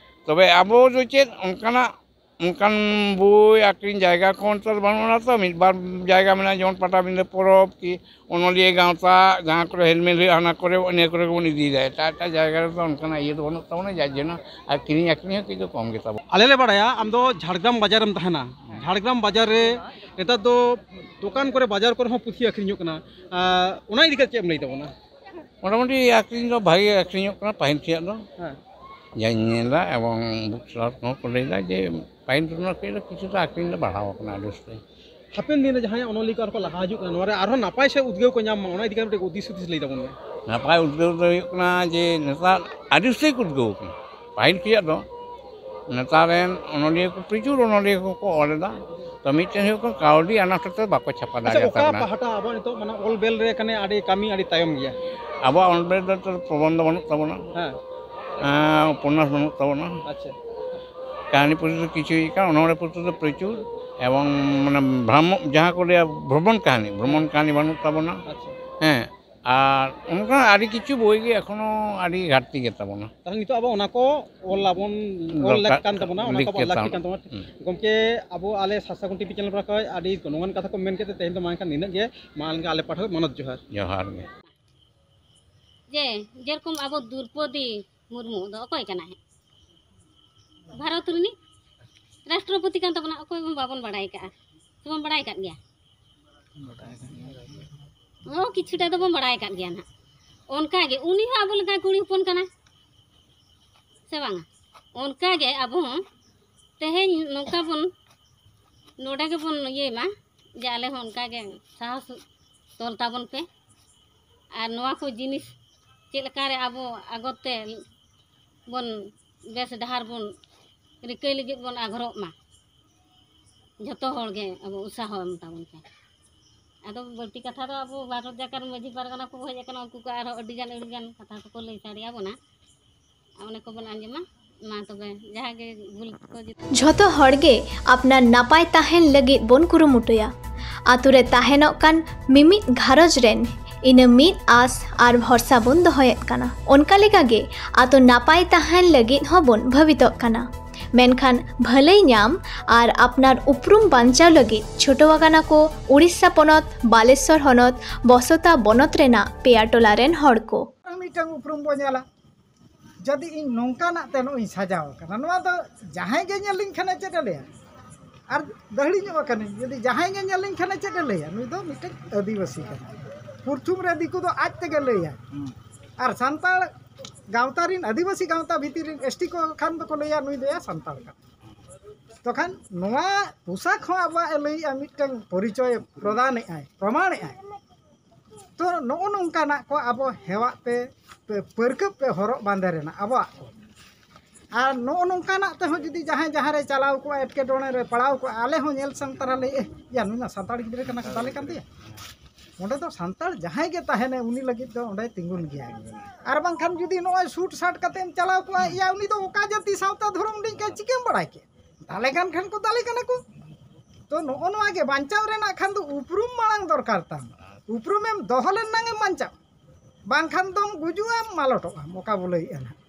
ᱛᱚᱵᱮ ᱟᱵᱚ ᱫᱚ ᱪᱮᱫ ᱚᱱᱠᱟᱱᱟᱜ, ᱚᱱᱠᱟᱱ ᱵᱳᱭ ᱟᱹᱠᱷᱨᱤᱧ ᱡᱟᱭᱜᱟ ᱠᱚ ᱚᱱᱛᱮ ᱫᱚ ᱵᱟᱹᱱᱩᱜᱼᱟ ᱛᱚ᱾ ᱢᱤᱫ ᱵᱟᱨ ᱡᱟᱭᱜᱟ ᱢᱮᱱᱟᱜᱼᱟ, ᱡᱮᱢᱚᱱ ᱯᱟᱴᱟᱵᱤᱸᱫᱷᱟᱹ ᱯᱚᱨᱚᱵᱽ ᱠᱤ ᱚᱱᱚᱞᱤᱭᱟᱹ ᱜᱟᱶᱛᱟ, ᱡᱟᱦᱟᱸ ᱠᱚᱨᱮ ᱦᱮᱞᱢᱮᱞ ᱦᱩᱭᱩᱜᱼᱟ, ᱦᱟᱱᱟ ᱠᱚᱨᱮ, ᱤᱱᱟᱹ ᱠᱚᱨᱮ ᱜᱮᱵᱚᱱ ᱤᱫᱤᱭᱮᱫᱟ᱾ ᱮᱴᱟᱜ ᱮᱴᱟᱜ ᱡᱟᱭᱜᱟ ᱨᱮᱫᱚ ᱚᱱᱠᱟᱱᱟᱜ ᱤᱭᱟᱹ ᱫᱚ ᱵᱟᱹᱱᱩᱜ ᱛᱟᱵᱚᱱᱟ, ᱡᱟᱨ ᱡᱚᱱᱱᱚ ᱟᱨ ᱠᱤᱨᱤᱧ ᱟᱹᱠᱷᱨᱤᱧ ᱦᱚᱸ ᱠᱟᱹᱡ ᱫᱚ ᱠᱚᱢ ᱜᱮᱛᱟ ᱵᱚᱱᱟ᱾ ᱟᱞᱮ ᱞᱮ ᱵᱟᱲᱟᱭᱟ ᱟᱢ ᱫᱚ ᱡᱷᱟᱲᱜᱨᱟᱢ ᱵᱟᱡᱟᱨᱮᱢ ᱛᱟᱦᱮᱱᱟ᱾ ᱦᱮᱸ᱾ ᱡᱷᱟᱲᱜᱨᱟᱢ ᱵᱟᱡᱟᱨ ᱨᱮ ᱱᱮᱛᱟᱨ ᱫᱚ ᱫᱚᱠᱟᱱ ᱠᱚᱨᱮ, ᱵᱟᱡᱟᱨ ᱠᱚᱨᱮ ᱦᱚᱸ ᱯᱩᱛᱷᱤ ᱟᱹᱠᱷᱨᱤᱧᱚᱜ ᱠᱟᱱᱟ᱾ ᱟᱨ ᱚᱱᱟ ᱤᱫᱤ ᱠᱟᱛᱮ ᱪᱮᱫ ᱮᱢ ᱞᱟᱹᱭ ᱛᱟᱵᱚᱱᱟ? ᱢᱚᱴᱟᱢᱩᱴᱤ ᱟᱹᱠᱷᱨᱤᱧ ᱫᱚ ᱵᱷᱟᱜᱮ ᱟᱹᱠᱷᱨᱤᱧᱚᱜ ᱠᱟᱱᱟ ᱯᱟᱹᱦᱤᱞ ᱠᱷᱚᱱᱟᱜ ᱫᱚ᱾ ᱦᱮᱸ᱾ ᱡᱟᱧ ᱧᱮᱞ ᱮᱫᱟ, ᱮᱵᱚᱝ ᱵᱩᱠ ᱥᱮᱞᱟᱨ ᱠᱚᱦᱚᱸ ᱠᱚ ᱞᱟᱹᱭ ᱮᱫᱟ ᱡᱮ ᱯᱟᱹᱦᱤᱞ ᱛᱩᱞᱚᱱᱟ ᱠᱷᱚᱱ ᱫᱚ ᱠᱤᱪᱷᱩᱴᱟ ᱟᱹᱠᱷᱨᱤᱧ ᱫᱚ ᱵᱟᱲᱦᱟᱣ ᱟᱠᱟᱱᱟ ᱟᱹᱰᱤ ᱩᱥᱛᱟᱹᱨ᱾ ᱦᱟᱯᱮᱱ ᱫᱤᱱ ᱨᱮ ᱡᱟᱦᱟᱸᱭ ᱚᱱᱚᱞᱤᱭᱟᱹ ᱠᱚ ᱟᱨ ᱠᱚ ᱞᱟᱦᱟ ᱦᱤᱡᱩᱜ ᱠᱟᱱᱟ, ᱱᱚᱣᱟ ᱨᱮ ᱟᱨᱦᱚᱸ ᱱᱟᱯᱟᱭ ᱥᱮ ᱩᱫᱽᱜᱟᱹᱣ ᱠᱚ ᱧᱟᱢ ᱢᱟ, ᱚᱱᱟ ᱤᱫᱤ ᱠᱟᱛᱮ ᱢᱤᱫᱴᱮᱱ ᱦᱩᱫᱤᱥ ᱦᱩᱫᱤᱥ ᱞᱟᱹᱭ ᱛᱟᱵᱚᱱ ᱢᱮ᱾ ᱱᱟᱯᱟᱭ ᱩᱫᱽᱜᱟᱹᱣ ᱫᱚ ᱦᱩᱭᱩᱜ ᱠᱟᱱᱟ ᱡᱮ ᱱᱮᱛᱟᱨ ᱟᱹᱰᱤ ᱩᱥᱛᱟᱹᱨ ᱠᱚ ᱩᱫᱽᱜᱟᱹᱣ ᱠᱟᱱᱟ᱾ ᱯᱟᱹᱦᱤᱞ ᱠᱷᱚᱱᱟᱜ ᱫᱚ ᱱᱮᱛᱟᱨ ᱨᱮᱱ ᱚᱱᱚᱞᱤᱭᱟᱹ ᱠᱚ, ᱯᱨᱚᱪᱩᱨ ᱚᱱᱚᱞᱤᱭᱟᱹ ᱠᱚᱠᱚ ᱚᱞ ᱮᱫᱟ᱾ ᱛᱚ, ᱢᱤᱫᱴᱮᱱ ᱦᱩᱭᱩᱜ ᱠᱟᱱᱟ ᱠᱟᱹᱣᱰᱤ ᱟᱱᱟᱴ ᱦᱚᱛᱮ ᱵᱟᱠᱚ ᱪᱷᱟᱯᱟ ᱟᱪᱪᱷᱟ, ᱫᱟᱲᱮᱭᱟᱜ ᱚᱠᱟ ᱠᱟᱱᱟ᱾ ᱯᱟᱦᱴᱟ ᱟᱵᱚ ᱱᱤᱛᱚᱜ ᱢᱟᱱᱮ ᱚᱞ ᱵᱮᱞ ᱨᱮ ᱠᱟᱱᱮ ᱟᱹᱰᱤ ᱠᱟᱹᱢᱤ ᱟᱹᱰᱤ ᱛᱟᱭᱚᱢ ᱜᱮᱭᱟ? ᱟᱵᱚᱣᱟᱜ ᱚᱞ ᱵᱮᱞ ᱫᱚ ᱱᱤᱛᱚᱜ ᱯᱨᱚᱵᱚᱱᱫᱷᱚ ᱵᱟᱹᱱᱩᱜ ᱛᱟᱵᱚᱱᱟ᱾ ᱦᱮᱸ᱾ ᱮᱸ, ᱩᱯᱚᱱᱱᱟᱥ ᱵᱟᱹᱱᱩᱜ ᱛᱟᱵᱚᱱᱟ᱾ ᱟᱪᱪᱷᱟ᱾ ᱠᱟᱹᱦᱱᱤ ᱯᱩᱛᱷᱤ ᱫᱚ ᱠᱤᱪᱷᱩ ᱦᱩᱭ ᱠᱟᱱᱟ, ᱚᱱᱚᱬᱦᱮ ᱯᱩᱛᱷᱤ ᱫᱚ ᱯᱨᱚᱪᱩᱨ, ᱮᱵᱚᱝ ᱢᱟᱱᱮ ᱵᱷᱨᱟᱢᱚ-, ᱡᱟᱦᱟᱸ ᱠᱚ ᱞᱟᱹᱭᱟ ᱵᱷᱨᱚᱢᱚᱱ ᱠᱟᱹᱦᱱᱤ, ᱵᱷᱨᱚᱢᱚᱱ ᱦᱮᱸ᱾ ᱠᱟᱹᱦᱱᱤ ᱵᱟᱹᱱᱩᱜ ᱛᱟᱵᱚᱱᱟ᱾ ᱟᱪᱪᱷᱟ᱾ ᱦᱮᱸ, ᱟᱨ ᱚᱱᱠᱟ ᱟᱹᱰᱤ ᱠᱤᱪᱷᱩ ᱵᱳᱭ ᱜᱮ ᱮᱠᱷᱚᱱᱳ ᱟᱹᱰᱤ ᱜᱷᱟᱴᱛᱤ ᱜᱮ ᱛᱟᱵᱚᱱᱟ᱾ ᱛᱟᱦᱚᱞᱮ ᱱᱤᱛᱚᱜ ᱟᱵᱚ ᱚᱱᱟ ᱠᱚ ᱚᱞ ᱟᱵᱚᱱ, ᱚᱞ ᱫᱚᱨᱠᱟᱨ ᱞᱮᱠ ᱠᱟᱱ ᱛᱟᱵᱚᱱᱟ, ᱚᱱᱟ ᱞᱮᱠ ᱠᱚ ᱟᱵᱚᱣᱟᱜ ᱜᱮ ᱞᱟᱹᱠᱛᱤ ᱛᱟᱵᱚᱱᱟ᱾ ᱠᱟᱱ ᱛᱟᱵᱚᱱᱟ᱾ ᱦᱩᱸ᱾ ᱜᱚᱢᱠᱮ, ᱟᱵᱚ ᱟᱞᱮ ᱥᱟᱨᱥᱟ ᱠᱷᱩᱱᱴᱤ ᱴᱤᱵᱷᱤ ᱪᱮᱱᱮᱞ ᱯᱟᱦᱴᱟ ᱠᱷᱚᱱ ᱟᱹᱰᱤ ᱜᱩᱱᱚᱢᱟᱱ ᱠᱟᱛᱷᱟ ᱠᱚ ᱢᱮᱱ ᱠᱮᱫ ᱛᱮ, ᱛᱮᱦᱮᱧ ᱫᱚ ᱢᱟ ᱮᱱᱠᱷᱟᱱ ᱱᱤᱱᱟᱹᱜ ᱜᱮ᱾ ᱢᱟ ᱮᱱᱠᱷᱟᱱ ᱟᱞᱮ ᱯᱟᱦᱴᱟ ᱠᱷᱚᱱ ᱢᱟᱱᱚᱛ ᱡᱚᱦᱟᱨ᱾ ᱡᱚᱦᱟᱨ ᱜᱮ᱾ ᱡᱮ ᱡᱮᱨᱚᱠᱚᱢ ᱟᱵᱚ ᱫᱨᱚᱣᱯᱚᱫᱤ ᱢᱩᱨᱢᱩ ᱫᱚ ᱚᱠᱚᱭ ᱠᱟᱱᱟᱭ? ᱵᱷᱟᱨᱚᱛ ᱨᱤᱱᱤᱡ ᱨᱟᱥᱴᱨᱚᱯᱚᱛᱤ ᱠᱟᱱ ᱛᱟᱵᱚᱱᱟ, ᱚᱠᱚᱭ ᱵᱚᱱ ᱵᱟᱵᱚᱱ ᱵᱟᱲᱟᱭ ᱠᱟᱜᱼᱟ? ᱥᱮᱵᱚᱱ ᱵᱟᱲᱟᱭ ᱠᱟᱜ ᱜᱮᱭᱟ? ᱵᱟᱰᱟᱭ ᱠᱟᱜ ᱜᱮᱭᱟ᱾ ᱚ, ᱠᱤᱪᱷᱩᱴᱟ ᱫᱚᱵᱚᱱ ᱵᱟᱲᱟᱭ ᱠᱟᱜ ᱜᱮᱭᱟ ᱱᱟᱦᱟᱜ᱾ ᱚᱱᱠᱟᱜᱮ ᱩᱱᱤ ᱦᱚᱸ ᱟᱵᱚ ᱞᱮᱠᱟ ᱠᱩᱲᱤ ᱦᱚᱯᱚᱱ ᱠᱟᱱᱟᱭ, ᱥᱮ ᱵᱟᱝᱟ? ᱚᱱᱠᱟᱜᱮ ᱟᱵᱚ ᱦᱚᱸ ᱛᱮᱦᱮᱧ ᱱᱚᱝᱠᱟ ᱵᱚᱱ, ᱱᱚᱰᱮ ᱜᱮᱵᱚᱱ ᱤᱭᱟᱹᱭ ᱢᱟ, ᱡᱮ ᱟᱞᱮ ᱦᱚᱸ ᱚᱱᱠᱟᱜᱮ ᱥᱟᱦᱚᱥ ᱛᱚᱞ ᱛᱟᱵᱚᱱ ᱯᱮ᱾ ᱟᱨ ᱱᱚᱣᱟ ᱠᱚ ᱡᱤᱱᱤᱥ ᱪᱮᱫ ᱞᱮᱠᱟᱨᱮ ᱟᱵᱚ ᱟᱜᱚᱛ ᱛᱮ ᱵᱚᱱ ᱵᱮᱥ ᱰᱟᱦᱟᱨ ᱵᱚᱱ ᱨᱤᱠᱟᱹᱭ ᱞᱟᱹᱜᱤᱫ ᱵᱚᱱ ᱟᱜᱽᱨᱚᱦᱚᱜ ᱢᱟ᱾ ᱡᱷᱚᱛᱚ ᱦᱚᱲ ᱜᱮ ᱟᱵᱚ ᱩᱛᱥᱟᱦᱚ ᱮᱢ ᱛᱟᱵᱚᱱ ᱯᱮ᱾ ᱟᱫᱚ ᱵᱟᱹᱲᱛᱤ ᱠᱟᱛᱷᱟ ᱫᱚ ᱟᱵᱚ ᱵᱷᱟᱨᱚᱛ ᱡᱟᱠᱟᱛ ᱢᱟᱹᱡᱷᱤ ᱯᱟᱨᱜᱟᱱᱟ ᱠᱚ ᱦᱮᱡ ᱟᱠᱟᱱᱟ, ᱩᱱᱠᱩ ᱠᱚ ᱟᱨᱦᱚᱸ ᱟᱹᱰᱤ ᱜᱟᱱ ᱟᱹᱰᱤ ᱜᱟᱱ ᱠᱟᱛᱷᱟ ᱠᱚᱠᱚ ᱞᱟᱹᱭ ᱥᱟᱰᱮ ᱟᱵᱚᱱᱟ᱾ ᱚᱱᱟ ᱠᱚᱵᱚᱱ ᱟᱸᱡᱚᱢᱟ᱾ ᱢᱟ ᱛᱚᱵᱮ, ᱡᱟᱦᱟᱸ ᱜᱮ ᱵᱷᱩᱞ ᱠᱚ ᱡᱩᱫᱤ ᱡᱷᱚᱛᱚ ᱦᱚᱲ ᱜᱮ ᱟᱯᱱᱟᱨ ᱱᱟᱯᱟᱭ ᱛᱟᱦᱮᱱ ᱞᱟᱹᱜᱤᱫ ᱵᱚᱱ ᱠᱩᱨᱩᱢᱩᱴᱩᱭᱟ᱾ ᱟᱛᱳ ᱨᱮ ᱛᱟᱦᱮᱱᱚᱜ ᱠᱟᱱ ᱢᱤᱢᱤᱫ ᱜᱷᱟᱨᱚᱸᱡᱽ ᱨᱮᱱ ᱤᱱᱟᱹ ᱢᱤᱫ ᱟᱥ ᱟᱨ ᱵᱷᱚᱨᱥᱟ ᱵᱚᱱ ᱫᱚᱦᱚᱭᱮᱫ ᱠᱟᱱᱟ᱾ ᱚᱱᱠᱟ ᱞᱮᱠᱟᱜᱮ ᱟᱛᱳ ᱱᱟᱯᱟᱭ ᱛᱟᱦᱮᱱ ᱞᱟᱹᱜᱤᱫ ᱦᱚᱸᱵᱚᱱ ᱵᱷᱟᱹᱵᱤᱛᱚᱜ ᱠᱟᱱᱟ᱾ ᱢᱮᱱᱠᱷᱟᱱ ᱵᱷᱟᱹᱞᱟᱹᱭ ᱧᱟᱢ ᱟᱨ ᱟᱯᱱᱟᱨ ᱩᱯᱨᱩᱢ ᱵᱟᱧᱪᱟᱣ ᱞᱟᱹᱜᱤᱫ ᱪᱷᱩᱴᱟᱹᱣ ᱟᱠᱟᱱᱟ ᱠᱚ ᱩᱲᱤᱥᱥᱟ ᱯᱚᱱᱚᱛ, ᱵᱟᱞᱮᱥᱚᱨ ᱦᱚᱱᱚᱛ, ᱵᱚᱥᱚᱛᱟ ᱵᱚᱱᱚᱛ ᱨᱮᱱᱟᱜ ᱯᱮᱭᱟ ᱴᱚᱞᱟ ᱨᱮᱱ ᱦᱚᱲ ᱠᱚ᱾ ᱢᱤᱫᱴᱟᱝ ᱩᱯᱨᱩᱢ ᱵᱚ ᱧᱮᱞᱟ᱾ ᱡᱩᱫᱤ ᱤᱧ ᱱᱚᱝᱠᱟᱱᱟᱜ ᱛᱮ ᱱᱚᱜᱼᱚᱭ ᱤᱧ ᱥᱟᱡᱟᱣ ᱟᱠᱟᱱᱟ, ᱱᱚᱣᱟ ᱫᱚ ᱡᱟᱦᱟᱸᱭ ᱜᱮ ᱧᱮᱞ ᱞᱤᱧ ᱠᱷᱟᱱᱮ ᱪᱮᱫ ᱮ ᱞᱟᱹᱭᱟ? ᱟᱨ ᱫᱟᱹᱦᱲᱤ ᱧᱚᱜ ᱟᱠᱟᱱᱟᱹᱧ, ᱡᱩᱫᱤ ᱡᱟᱦᱟᱸᱭ ᱜᱮ ᱧᱮᱞ ᱞᱤᱧ ᱠᱷᱟᱱᱮ ᱪᱮᱫ ᱮ ᱞᱟᱹᱭᱟ? ᱱᱩᱭ ᱫᱚ ᱢᱤᱫᱴᱮᱱ ᱟᱹᱫᱤᱵᱟᱹᱥᱤ ᱠᱟᱱᱟᱭ᱾ ᱯᱨᱚᱛᱷᱚᱢ ᱨᱮ ᱫᱤᱠᱩ ᱫᱚ ᱟᱡ ᱛᱮᱜᱮ ᱞᱟᱹᱭᱟ᱾ ᱟᱨ ᱥᱟᱱᱛᱟᱲ ᱜᱟᱶᱛᱟ ᱨᱤᱱ, ᱟᱹᱫᱤᱵᱟᱹᱥᱤ ᱜᱟᱶᱛᱟ ᱵᱷᱤᱛᱤᱨ ᱨᱤᱱ ᱮᱥ ᱴᱤ ᱠᱚ ᱠᱷᱟᱱ ᱫᱚᱠᱚ ᱞᱟᱹᱭᱟ ᱱᱩᱭ ᱫᱚᱭᱟ ᱥᱟᱱᱛᱟᱲ ᱠᱟᱱᱟ᱾ ᱛᱚᱠᱷᱟᱱ ᱱᱚᱣᱟ ᱯᱳᱥᱟᱠ ᱦᱚᱸ ᱟᱵᱚᱣᱟᱜ ᱮ ᱞᱟᱹᱭᱮᱜᱼᱟ, ᱢᱤᱫᱴᱟᱝ ᱯᱚᱨᱤᱪᱚᱭ ᱯᱨᱚᱫᱟᱱᱮᱜᱼᱟᱭ, ᱯᱨᱚᱢᱟᱬᱮᱜᱼᱟᱭ᱾ ᱛᱚ ᱱᱚᱜᱼᱚ ᱱᱚᱝᱠᱟᱱᱟᱜ ᱠᱚ ᱟᱵᱚ ᱦᱮᱣᱟᱜ ᱯᱮ, ᱯᱮ, ᱯᱟᱹᱨᱠᱟᱹᱜ ᱯᱮ ᱦᱚᱨᱚᱜ ᱵᱟᱸᱫᱮ ᱨᱮᱱᱟᱜ ᱟᱵᱚᱣᱟᱜ ᱠᱚ᱾ ᱟᱨ ᱱᱚᱜᱼᱚ ᱱᱚᱝᱠᱟᱱᱟᱜ ᱛᱮᱦᱚᱸ ᱡᱩᱫᱤ ᱡᱟᱦᱟᱸᱭ ᱡᱟᱦᱟᱸ ᱨᱮ ᱪᱟᱞᱟᱣ ᱠᱚᱜᱼᱟ, ᱮᱴᱠᱮᱴᱚᱬᱮ ᱨᱮ ᱯᱟᱲᱟᱣ ᱠᱚᱜᱼᱟ, ᱟᱞᱮ ᱦᱚᱸ ᱧᱮᱞ ᱥᱟᱢ ᱛᱟᱨᱟ ᱞᱮ, "ᱮ, ᱭᱟ, ᱱᱩᱭ ᱢᱟ ᱥᱟᱱᱛᱟᱲ ᱜᱤᱫᱽᱨᱟᱹ ᱠᱟᱱᱟ ᱠᱚ, ᱫᱟᱞᱮ ᱠᱟᱱ ᱛᱮᱭᱟ?" ᱚᱸᱰᱮ ᱫᱚ ᱥᱟᱱᱛᱟᱲ ᱡᱟᱦᱟᱸᱭ ᱜᱮ ᱛᱟᱦᱮᱱᱟᱭ, ᱩᱱᱤ ᱞᱟᱹᱜᱤᱫ ᱫᱚ ᱚᱸᱰᱮ ᱛᱤᱸᱜᱩᱱ ᱜᱮᱭᱟᱭ᱾ ᱟᱨ ᱵᱟᱝᱠᱷᱟᱱ ᱡᱩᱫᱤ ᱱᱚᱜᱼᱚᱭ ᱥᱩᱴ ᱥᱟᱴ ᱠᱟᱛᱮᱢ ᱪᱟᱞᱟᱣ ᱠᱚᱜᱼᱟ, ᱭᱟ, ᱩᱱᱤ ᱫᱚ ᱚᱠᱟ ᱡᱟᱹᱛᱤ ᱥᱟᱶᱛᱟ ᱫᱷᱚᱨᱚᱢ ᱨᱤᱱᱤᱡ ᱠᱟᱱ, ᱪᱤᱠᱟᱹᱢ ᱵᱟᱲᱟᱭ ᱠᱮᱫ? ᱫᱟᱞᱮ ᱠᱟᱱ ᱠᱷᱟᱱ ᱠᱚ ᱫᱟᱞᱮ ᱠᱟᱱᱟ ᱠᱚ᱾ ᱛᱚ ᱱᱚᱜᱼᱚ ᱱᱚᱣᱟ ᱜᱮ ᱵᱟᱧᱪᱟᱣ ᱨᱮᱱᱟᱜ ᱠᱷᱟᱱ ᱫᱚ ᱩᱯᱨᱩᱢ ᱢᱟᱲᱟᱝ ᱫᱚᱨᱠᱟᱨ ᱛᱟᱢ᱾ ᱩᱯᱨᱩᱢᱮᱢ ᱫᱚᱦᱚ ᱞᱮᱱ ᱱᱟᱝ ᱮᱢ ᱵᱟᱧᱪᱟᱜᱼᱟ, ᱵᱟᱝᱠᱷᱟᱱ ᱫᱚᱢ ᱜᱩᱡᱩᱜᱼᱟᱢ, ᱢᱟᱞᱚᱴᱚᱜᱼᱟᱢ, ᱚᱠᱟ ᱵᱚ ᱞᱟᱹᱭᱮᱫᱼᱟ ᱱᱟᱦᱟᱜ᱾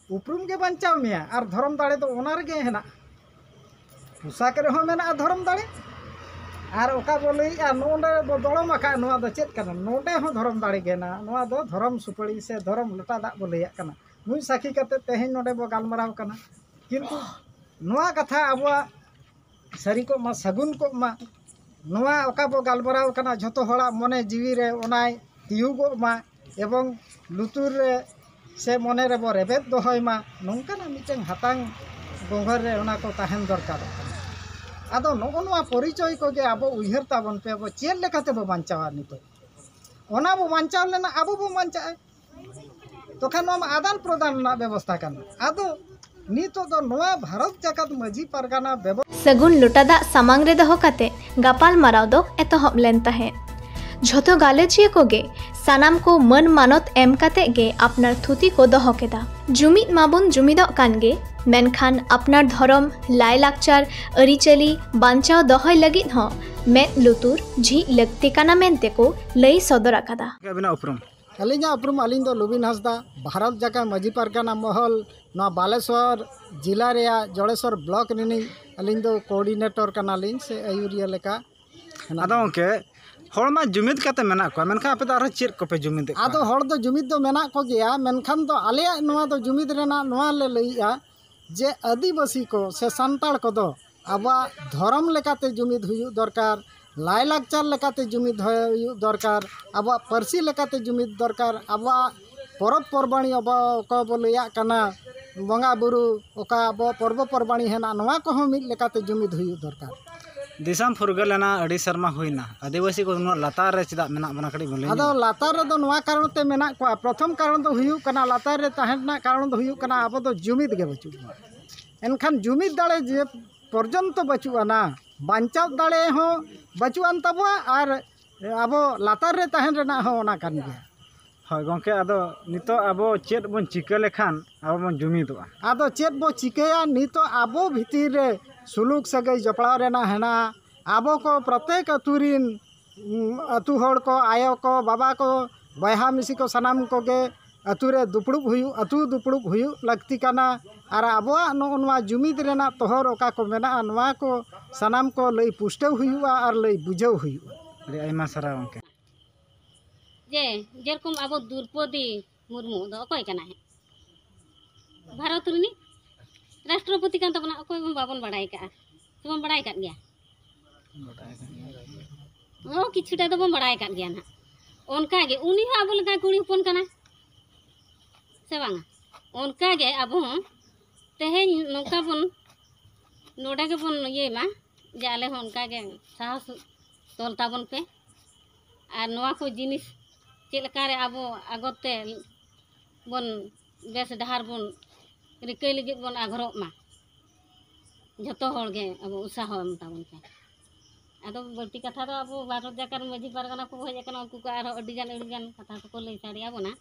ᱩᱯᱨᱩᱢ ᱜᱮ ᱵᱟᱧᱪᱟᱣ ᱢᱮᱭᱟ, ᱟᱨ ᱫᱷᱚᱨᱚᱢ ᱫᱟᱲᱮ ᱫᱚ ᱚᱱᱟ ᱨᱮᱜᱮ ᱦᱮᱱᱟᱜᱼᱟ᱾ ᱯᱳᱥᱟᱠ ᱨᱮᱦᱚᱸ ᱢᱮᱱᱟᱜᱼᱟ ᱫᱷᱚᱨᱚᱢ ᱫᱟᱲᱮ, ᱟᱨ ᱚᱠᱟ ᱵᱚ ᱞᱟᱹᱭᱮᱫᱼᱟ ᱱᱚᱰᱮ ᱵᱚ ᱫᱚᱲᱚᱢ ᱟᱠᱟᱫ, ᱱᱚᱣᱟ ᱫᱚ ᱪᱮᱫ ᱠᱟᱱᱟ? ᱱᱚᱰᱮ ᱦᱚᱸ ᱫᱷᱚᱨᱚᱢ ᱫᱟᱲᱮ ᱜᱮ ᱦᱮᱱᱟᱜᱼᱟ᱾ ᱱᱚᱣᱟ ᱫᱚ ᱫᱷᱚᱨᱚᱢ ᱥᱩᱯᱟᱹᱲᱤ ᱥᱮ ᱫᱷᱚᱨᱚᱢ ᱞᱚᱴᱟ ᱫᱟᱜ ᱵᱚ ᱞᱟᱹᱭᱟᱜ ᱠᱟᱱᱟ᱾ ᱱᱩᱭ ᱥᱟᱹᱠᱷᱤ ᱠᱟᱛᱮ ᱛᱮᱦᱮᱧ ᱱᱚᱰᱮ ᱵᱚ ᱜᱟᱞᱢᱟᱨᱟᱣ ᱠᱟᱱᱟ, ᱠᱤᱱᱛᱩ ᱱᱚᱣᱟ ᱠᱟᱛᱷᱟ ᱟᱵᱚᱣᱟᱜ ᱥᱟᱹᱨᱤ ᱠᱚᱜ ᱢᱟ, ᱥᱟᱹᱜᱩᱱ ᱠᱚᱜ ᱢᱟ᱾ ᱱᱚᱣᱟ ᱚᱠᱟ ᱵᱚ ᱜᱟᱞᱢᱟᱨᱟᱣ ᱠᱟᱱᱟ, ᱡᱷᱚᱛᱚ ᱦᱚᱲᱟᱜ ᱢᱚᱱᱮ ᱡᱤᱣᱤ ᱨᱮ ᱚᱱᱟᱭ ᱛᱤᱭᱩᱜᱚᱜ ᱢᱟ, ᱮᱵᱚᱝ ᱞᱩᱛᱩᱨ ᱨᱮ ᱥᱮ ᱢᱚᱱᱮ ᱨᱮᱵᱚ ᱨᱮᱵᱮᱫ ᱫᱚᱦᱚᱭ ᱢᱟ᱾ ᱱᱚᱝᱠᱟᱱᱟᱜ ᱢᱤᱫᱴᱟᱝ ᱦᱟᱛᱟᱝ ᱜᱚᱸᱜᱷᱚᱨ ᱨᱮ ᱚᱱᱟ ᱠᱚ ᱛᱟᱦᱮᱱ ᱫᱚᱨᱠᱟᱨᱚᱜ ᱠᱟᱱᱟ᱾ ᱟᱫᱚ ᱱᱚᱜᱼᱚ ᱱᱚᱣᱟ ᱯᱚᱨᱤᱪᱚᱭ ᱠᱚᱜᱮ ᱟᱵᱚ ᱩᱭᱦᱟᱹᱨ ᱛᱟᱵᱚᱱ ᱯᱮ, ᱟᱵᱚ ᱪᱮᱫ ᱞᱮᱠᱟ ᱛᱮᱵᱚ ᱵᱟᱧᱪᱟᱣᱟ ᱱᱤᱛᱚᱜ? ᱚᱱᱟ ᱵᱚ ᱵᱟᱧᱪᱟᱣ ᱞᱮᱱᱟ, ᱟᱵᱚ ᱵᱚ ᱵᱟᱧᱪᱟᱜᱼᱟ᱾ ᱛᱚᱠᱷᱟᱱ ᱱᱚᱣᱟ ᱢᱟ ᱟᱫᱟᱱ ᱯᱨᱚᱫᱟᱱ ᱨᱮᱱᱟᱜ ᱵᱮᱵᱚᱥᱛᱷᱟ ᱠᱟᱱᱟ᱾ ᱟᱫᱚ ᱱᱤᱛᱚᱜ ᱫᱚ ᱱᱚᱣᱟ ᱵᱷᱟᱨᱚᱛ ᱡᱟᱠᱟᱛ ᱢᱟᱹᱡᱷᱤ ᱯᱟᱨᱜᱟᱱᱟ ᱵᱮᱵᱚᱥᱛᱷᱟ ᱥᱟᱹᱜᱩᱱ ᱞᱚᱴᱟ ᱫᱟᱜ ᱥᱟᱢᱟᱝ ᱨᱮ ᱫᱚᱦᱚ ᱠᱟᱛᱮ ᱜᱟᱯᱟᱞ ᱢᱟᱨᱟᱣ ᱫᱚ ᱮᱛᱚᱦᱚᱵ ᱞᱮᱱ ᱛᱟᱦᱮᱸᱫ᱾ ᱡᱷᱚᱛᱚ ᱜᱟᱞᱚᱪᱤᱭᱟᱹ ᱠᱚᱜᱮ ᱥᱟᱱᱟᱢ ᱠᱚ ᱢᱟᱹᱱ ᱢᱟᱱᱚᱛ ᱮᱢ ᱠᱟᱛᱮ ᱜᱮ ᱟᱯᱱᱟᱨ ᱛᱷᱩᱛᱤ ᱠᱚ ᱫᱚᱦᱚ ᱠᱮᱫᱟ᱾ ᱡᱩᱢᱤᱫ ᱢᱟᱵᱚᱱ ᱡᱩᱢᱤᱫᱚᱜ ᱠᱟᱱ ᱜᱮ, ᱢᱮᱱᱠᱷᱟᱱ ᱟᱯᱱᱟᱨ ᱫᱷᱚᱨᱚᱢ, ᱞᱟᱭᱞᱟᱠᱪᱟᱨ, ᱟᱹᱨᱤᱪᱟᱹᱞᱤ ᱵᱟᱧᱪᱟᱣ ᱫᱚᱦᱚᱭ ᱞᱟᱹᱜᱤᱫ ᱦᱚᱸ ᱢᱮᱫ ᱞᱩᱛᱩᱨ ᱡᱷᱤᱡ ᱞᱟᱹᱠᱛᱤ ᱠᱟᱱᱟ ᱢᱮᱱᱛᱮ ᱠᱚ ᱞᱟᱹᱭ ᱥᱚᱫᱚᱨ ᱟᱠᱟᱫᱟ᱾ ᱟᱹᱵᱤᱱᱟᱜ ᱩᱯᱨᱩᱢ? ᱟᱹᱞᱤᱧᱟᱜ ᱩᱯᱨᱩᱢ, ᱟᱹᱞᱤᱧ ᱫᱚ ᱞᱩᱵᱤᱱ ᱦᱟᱸᱥᱫᱟ, ᱵᱷᱟᱨᱚᱛ ᱡᱟᱠᱟᱛ ᱢᱟᱹᱡᱷᱤ ᱯᱟᱨᱜᱟᱱᱟ ᱢᱚᱦᱚᱞ, ᱱᱚᱣᱟ ᱵᱟᱞᱮᱥᱚᱨ ᱡᱤᱞᱟ ᱨᱮᱭᱟᱜ ᱡᱚᱲᱮᱥᱚᱨ ᱵᱞᱚᱠ ᱨᱤᱱᱤᱡ ᱟᱹᱞᱤᱧ ᱫᱚ ᱠᱳᱚᱨᱰᱤᱱᱮᱴᱚᱨ ᱠᱟᱱᱟᱞᱤᱧ ᱥᱮ ᱟᱹᱭᱩᱨᱤᱭᱟᱹ ᱞᱮᱠᱟ ᱦᱮᱱᱟᱜ ᱟᱫᱚ ᱞᱤᱧᱟ᱾ ᱜᱚᱢᱠᱮ, ᱦᱚᱲ ᱢᱟ ᱡᱩᱢᱤᱫ ᱠᱟᱛᱮ ᱢᱮᱱᱟᱜ ᱠᱚᱣᱟ, ᱢᱮᱱᱠᱷᱟᱱ ᱟᱯᱮ ᱫᱚ ᱟᱨᱦᱚᱸ ᱪᱮᱫ ᱠᱚᱯᱮ ᱡᱩᱢᱤᱫᱮᱫ ᱠᱚᱣᱟ? ᱟᱫᱚ ᱦᱚᱲ ᱫᱚ ᱡᱩᱢᱤᱫ ᱫᱚ ᱢᱮᱱᱟᱜ ᱠᱚᱜᱮᱭᱟ, ᱢᱮᱱᱠᱷᱟᱱ ᱫᱚ ᱟᱞᱮᱭᱟᱜ ᱱᱚᱣᱟ ᱫᱚ ᱡᱩᱢᱤᱫ ᱨᱮᱱᱟᱜ ᱱᱚᱣᱟ ᱞᱮ ᱞᱟᱹᱭᱮᱜᱼᱟ ᱡᱮ ᱟᱹᱫᱤᱵᱟᱹᱥᱤ ᱠᱚ ᱥᱮ ᱥᱟᱱᱛᱟᱲ ᱠᱚᱫᱚ ᱟᱵᱚᱣᱟᱜ ᱫᱷᱚᱨᱚᱢ ᱞᱮᱠᱟᱛᱮ ᱡᱩᱢᱤᱫ ᱦᱩᱭᱩᱜ ᱫᱚᱨᱠᱟᱨ, ᱞᱟᱭᱞᱟᱠᱪᱟᱨ ᱞᱮᱠᱟᱛᱮ ᱡᱩᱢᱤᱫ ᱦᱩᱭᱩᱜ ᱫᱚᱨᱠᱟᱨ, ᱟᱵᱚᱣᱟᱜ ᱯᱟᱹᱨᱥᱤ ᱞᱮᱠᱟᱛᱮ ᱡᱩᱢᱤᱫ ᱫᱚᱨᱠᱟᱨ, ᱟᱵᱚᱣᱟᱜ ᱯᱚᱨᱚᱵᱽ ᱯᱚᱨᱵᱟᱹᱱᱤ ᱟᱵᱚ ᱚᱠᱟ ᱵᱚ ᱞᱟᱹᱭᱟᱜ ᱠᱟᱱᱟ, ᱵᱚᱸᱜᱟ ᱵᱩᱨᱩ, ᱚᱠᱟ ᱟᱵᱚ ᱯᱚᱨᱵᱚ ᱯᱚᱨᱵᱟᱹᱱᱤ ᱦᱮᱱᱟᱜ, ᱱᱚᱣᱟ ᱠᱚᱦᱚᱸ ᱢᱤᱫ ᱞᱮᱠᱟᱛᱮ ᱡᱩᱢᱤᱫ ᱦᱩᱭᱩᱜ ᱫᱚᱨᱠᱟᱨ᱾ ᱫᱤᱥᱚᱢ ᱯᱷᱩᱨᱜᱟᱹᱞ ᱮᱱᱟ, ᱟᱹᱰᱤ ᱥᱮᱨᱢᱟ ᱦᱩᱭᱱᱟ, ᱟᱹᱫᱤᱵᱟᱹᱥᱤ ᱠᱚ ᱩᱱᱟᱹᱜ ᱞᱟᱛᱟᱨ ᱨᱮ ᱪᱮᱫᱟᱜ ᱢᱮᱱᱟᱜ ᱵᱚᱱᱟ, ᱠᱟᱹᱴᱤᱡ ᱵᱚᱱ ᱞᱟᱹᱭ ᱟᱫᱚ ᱧᱚᱜᱟ᱾ ᱞᱟᱛᱟᱨ ᱨᱮᱫᱚ ᱱᱚᱣᱟ ᱠᱟᱨᱚᱱ ᱛᱮ ᱢᱮᱱᱟᱜ ᱠᱚᱣᱟ, ᱯᱨᱚᱛᱷᱚᱢ ᱠᱟᱨᱚᱱ ᱫᱚ ᱦᱩᱭᱩᱜ ᱠᱟᱱᱟ, ᱞᱟᱛᱟᱨ ᱨᱮ ᱛᱟᱦᱮᱸ ᱨᱮᱱᱟᱜ ᱠᱟᱨᱚᱱ ᱫᱚ ᱦᱩᱭᱩᱜ ᱠᱟᱱᱟ ᱟᱵᱚ ᱫᱚ ᱡᱩᱢᱤᱫ ᱜᱮ ᱵᱟᱹᱪᱩᱜ ᱵᱚᱱᱟ᱾ ᱮᱱᱠᱷᱟᱱ ᱡᱩᱢᱤᱫ ᱫᱟᱲᱮ ᱡᱮ ᱯᱚᱨᱡᱚᱱᱛᱚ ᱵᱟᱹᱪᱩᱜ ᱟᱱᱟ, ᱵᱟᱧᱪᱟᱣ ᱫᱟᱲᱮ ᱦᱚᱸ ᱵᱟᱹᱪᱩᱜ ᱟᱱ ᱛᱟᱵᱚᱣᱟ, ᱟᱨ ᱟᱵᱚ ᱞᱟᱛᱟᱨ ᱨᱮ ᱛᱟᱦᱮᱱ ᱨᱮᱱᱟᱜ ᱦᱚᱸ ᱚᱱᱟ ᱠᱟᱱ ᱜᱮᱭᱟ᱾ ᱦᱳᱭ ᱜᱚᱢᱠᱮ, ᱟᱫᱚ ᱱᱤᱛᱚᱜ ᱟᱵᱚ ᱪᱮᱫ ᱵᱚᱱ ᱪᱤᱠᱟᱹ ᱞᱮᱠᱷᱟᱱ ᱟᱵᱚ ᱵᱚᱱ ᱡᱩᱢᱤᱫᱚᱜᱼᱟ? ᱟᱫᱚ ᱪᱮᱫ ᱵᱚ ᱪᱤᱠᱟᱹᱭᱟ? ᱱᱤᱛᱚᱜ ᱟᱵᱚ ᱵᱷᱤᱛᱤᱨ ᱨᱮ ᱥᱩᱞᱩᱠ ᱥᱟᱹᱜᱟᱹᱭ ᱡᱚᱯᱲᱟᱣ ᱨᱮᱱᱟᱜ ᱦᱮᱱᱟᱜᱼᱟ᱾ ᱟᱵᱚ ᱠᱚ ᱯᱨᱚᱛᱮᱠ ᱟᱹᱛᱩ ᱨᱤᱱ, ᱩᱢ, ᱟᱹᱛᱩ ᱦᱚᱲ ᱠᱚ, ᱟᱭᱳ ᱠᱚ, ᱵᱟᱵᱟ ᱠᱚ, ᱵᱚᱭᱦᱟ ᱢᱤᱥᱤ ᱠᱚ, ᱥᱟᱱᱟᱢ ᱠᱚᱜᱮ ᱟᱹᱛᱩ ᱨᱮ ᱫᱩᱯᱲᱩᱵ ᱦᱩᱭᱩᱜ, ᱟᱹᱛᱩ ᱫᱩᱯᱲᱩᱵ ᱦᱩᱭᱩᱜ ᱞᱟᱹᱠᱛᱤ ᱠᱟᱱᱟ᱾ ᱟᱨ ᱟᱵᱚᱣᱟᱜ ᱱᱚᱜᱼᱚ ᱱᱚᱣᱟ ᱡᱩᱢᱤᱫ ᱨᱮᱱᱟᱜ ᱛᱚᱦᱚᱨ ᱚᱠᱟ ᱠᱚ ᱢᱮᱱᱟᱜᱼᱟ, ᱱᱚᱣᱟ ᱠᱚ ᱥᱟᱱᱟᱢ ᱠᱚ ᱞᱟᱹᱭ ᱯᱩᱥᱴᱟᱹᱣ ᱦᱩᱭᱩᱜᱼᱟ ᱟᱨ ᱞᱟᱹᱭ ᱵᱩᱡᱷᱟᱹᱣ ᱦᱩᱭᱩᱜᱼᱟ᱾ ᱟᱹᱰᱤ ᱟᱭᱢᱟ ᱥᱟᱨᱦᱟᱣ ᱜᱚᱢᱠᱮ᱾ ᱡᱮ ᱡᱮᱨᱚᱠᱚᱢ ᱟᱵᱚ ᱫᱨᱚᱣᱯᱚᱫᱤ ᱢᱩᱨᱢᱩ ᱫᱚ ᱚᱠᱚᱭ ᱠᱟᱱᱟᱭ? ᱵᱷᱟᱨᱚᱛ ᱨᱤᱱᱤᱡ ᱨᱟᱥᱴᱨᱚᱯᱚᱛᱤ ᱠᱟᱱ ᱛᱟᱵᱚᱱᱟ, ᱚᱠᱚᱭ ᱵᱚᱱ ᱵᱟᱵᱚᱱ ᱵᱟᱲᱟᱭ ᱠᱟᱜᱼᱟ? ᱥᱮᱵᱚᱱ ᱵᱟᱲᱟᱭ ᱠᱟᱫ ᱜᱮᱭᱟ? ᱦᱚᱸ, ᱠᱤᱪᱷᱩᱴᱟ ᱫᱚᱵᱚᱱ ᱵᱟᱲᱟᱭ ᱠᱟᱫ ᱜᱮᱭᱟ ᱱᱟᱦᱟᱜ᱾ ᱚᱱᱠᱟᱜᱮ ᱩᱱᱤ ᱦᱚᱸ ᱟᱵᱚ ᱞᱮᱠᱟ ᱠᱩᱲᱤ ᱦᱚᱯᱚᱱ ᱠᱟᱱᱟᱭ, ᱥᱮ ᱵᱟᱝᱟ? ᱚᱱᱠᱟᱜᱮ ᱟᱵᱚ ᱦᱚᱸ ᱛᱮᱦᱮᱧ ᱱᱚᱝᱠᱟ ᱵᱚᱱ ᱱᱚᱰᱮ ᱜᱮᱵᱚᱱ ᱤᱭᱟᱹᱭ ᱢᱟ, ᱡᱮ ᱟᱞᱮ ᱦᱚᱸ ᱚᱱᱠᱟᱜᱮ ᱥᱟᱦᱚᱥ ᱛᱚᱞ ᱛᱟᱵᱚᱱ ᱯᱮ᱾ ᱟᱨ ᱱᱚᱣᱟ ᱠᱚ ᱡᱤᱱᱤᱥ ᱪᱮᱫ ᱞᱮᱠᱟᱨᱮ ᱟᱵᱚ ᱟᱜᱚᱛ ᱛᱮ ᱵᱚᱱ, ᱵᱮᱥ ᱰᱟᱦᱟᱨ ᱵᱚᱱ ᱨᱤᱠᱟᱹᱭ ᱞᱟᱹᱜᱤᱫ ᱵᱚᱱ ᱟᱜᱽᱨᱚᱦᱚᱜ ᱢᱟ᱾ ᱡᱷᱚᱛᱚ ᱦᱚᱲ ᱜᱮ ᱟᱵᱚ ᱩᱛᱥᱟᱦᱚ ᱮᱢ ᱛᱟᱵᱚᱱ ᱯᱮ᱾ ᱟᱫᱚ ᱵᱟᱹᱲᱛᱤ ᱠᱟᱛᱷᱟ ᱫᱚ ᱟᱵᱚ ᱵᱷᱟᱨᱚᱛ ᱡᱟᱠᱟᱛ ᱢᱟᱹᱡᱷᱤ ᱯᱟᱨᱜᱟᱱᱟ ᱠᱚ ᱦᱮᱡ ᱟᱠᱟᱱᱟ, ᱩᱱᱠᱩ ᱠᱚ ᱟᱨᱦᱚᱸ ᱟᱹᱰᱤ ᱜᱟᱱ, ᱟᱹᱰᱤ ᱜᱟᱱ ᱠᱟᱛᱷᱟ ᱠᱚᱠᱚ ᱞᱟᱹᱭ ᱥᱟᱰᱮ ᱟᱵᱚᱱᱟ᱾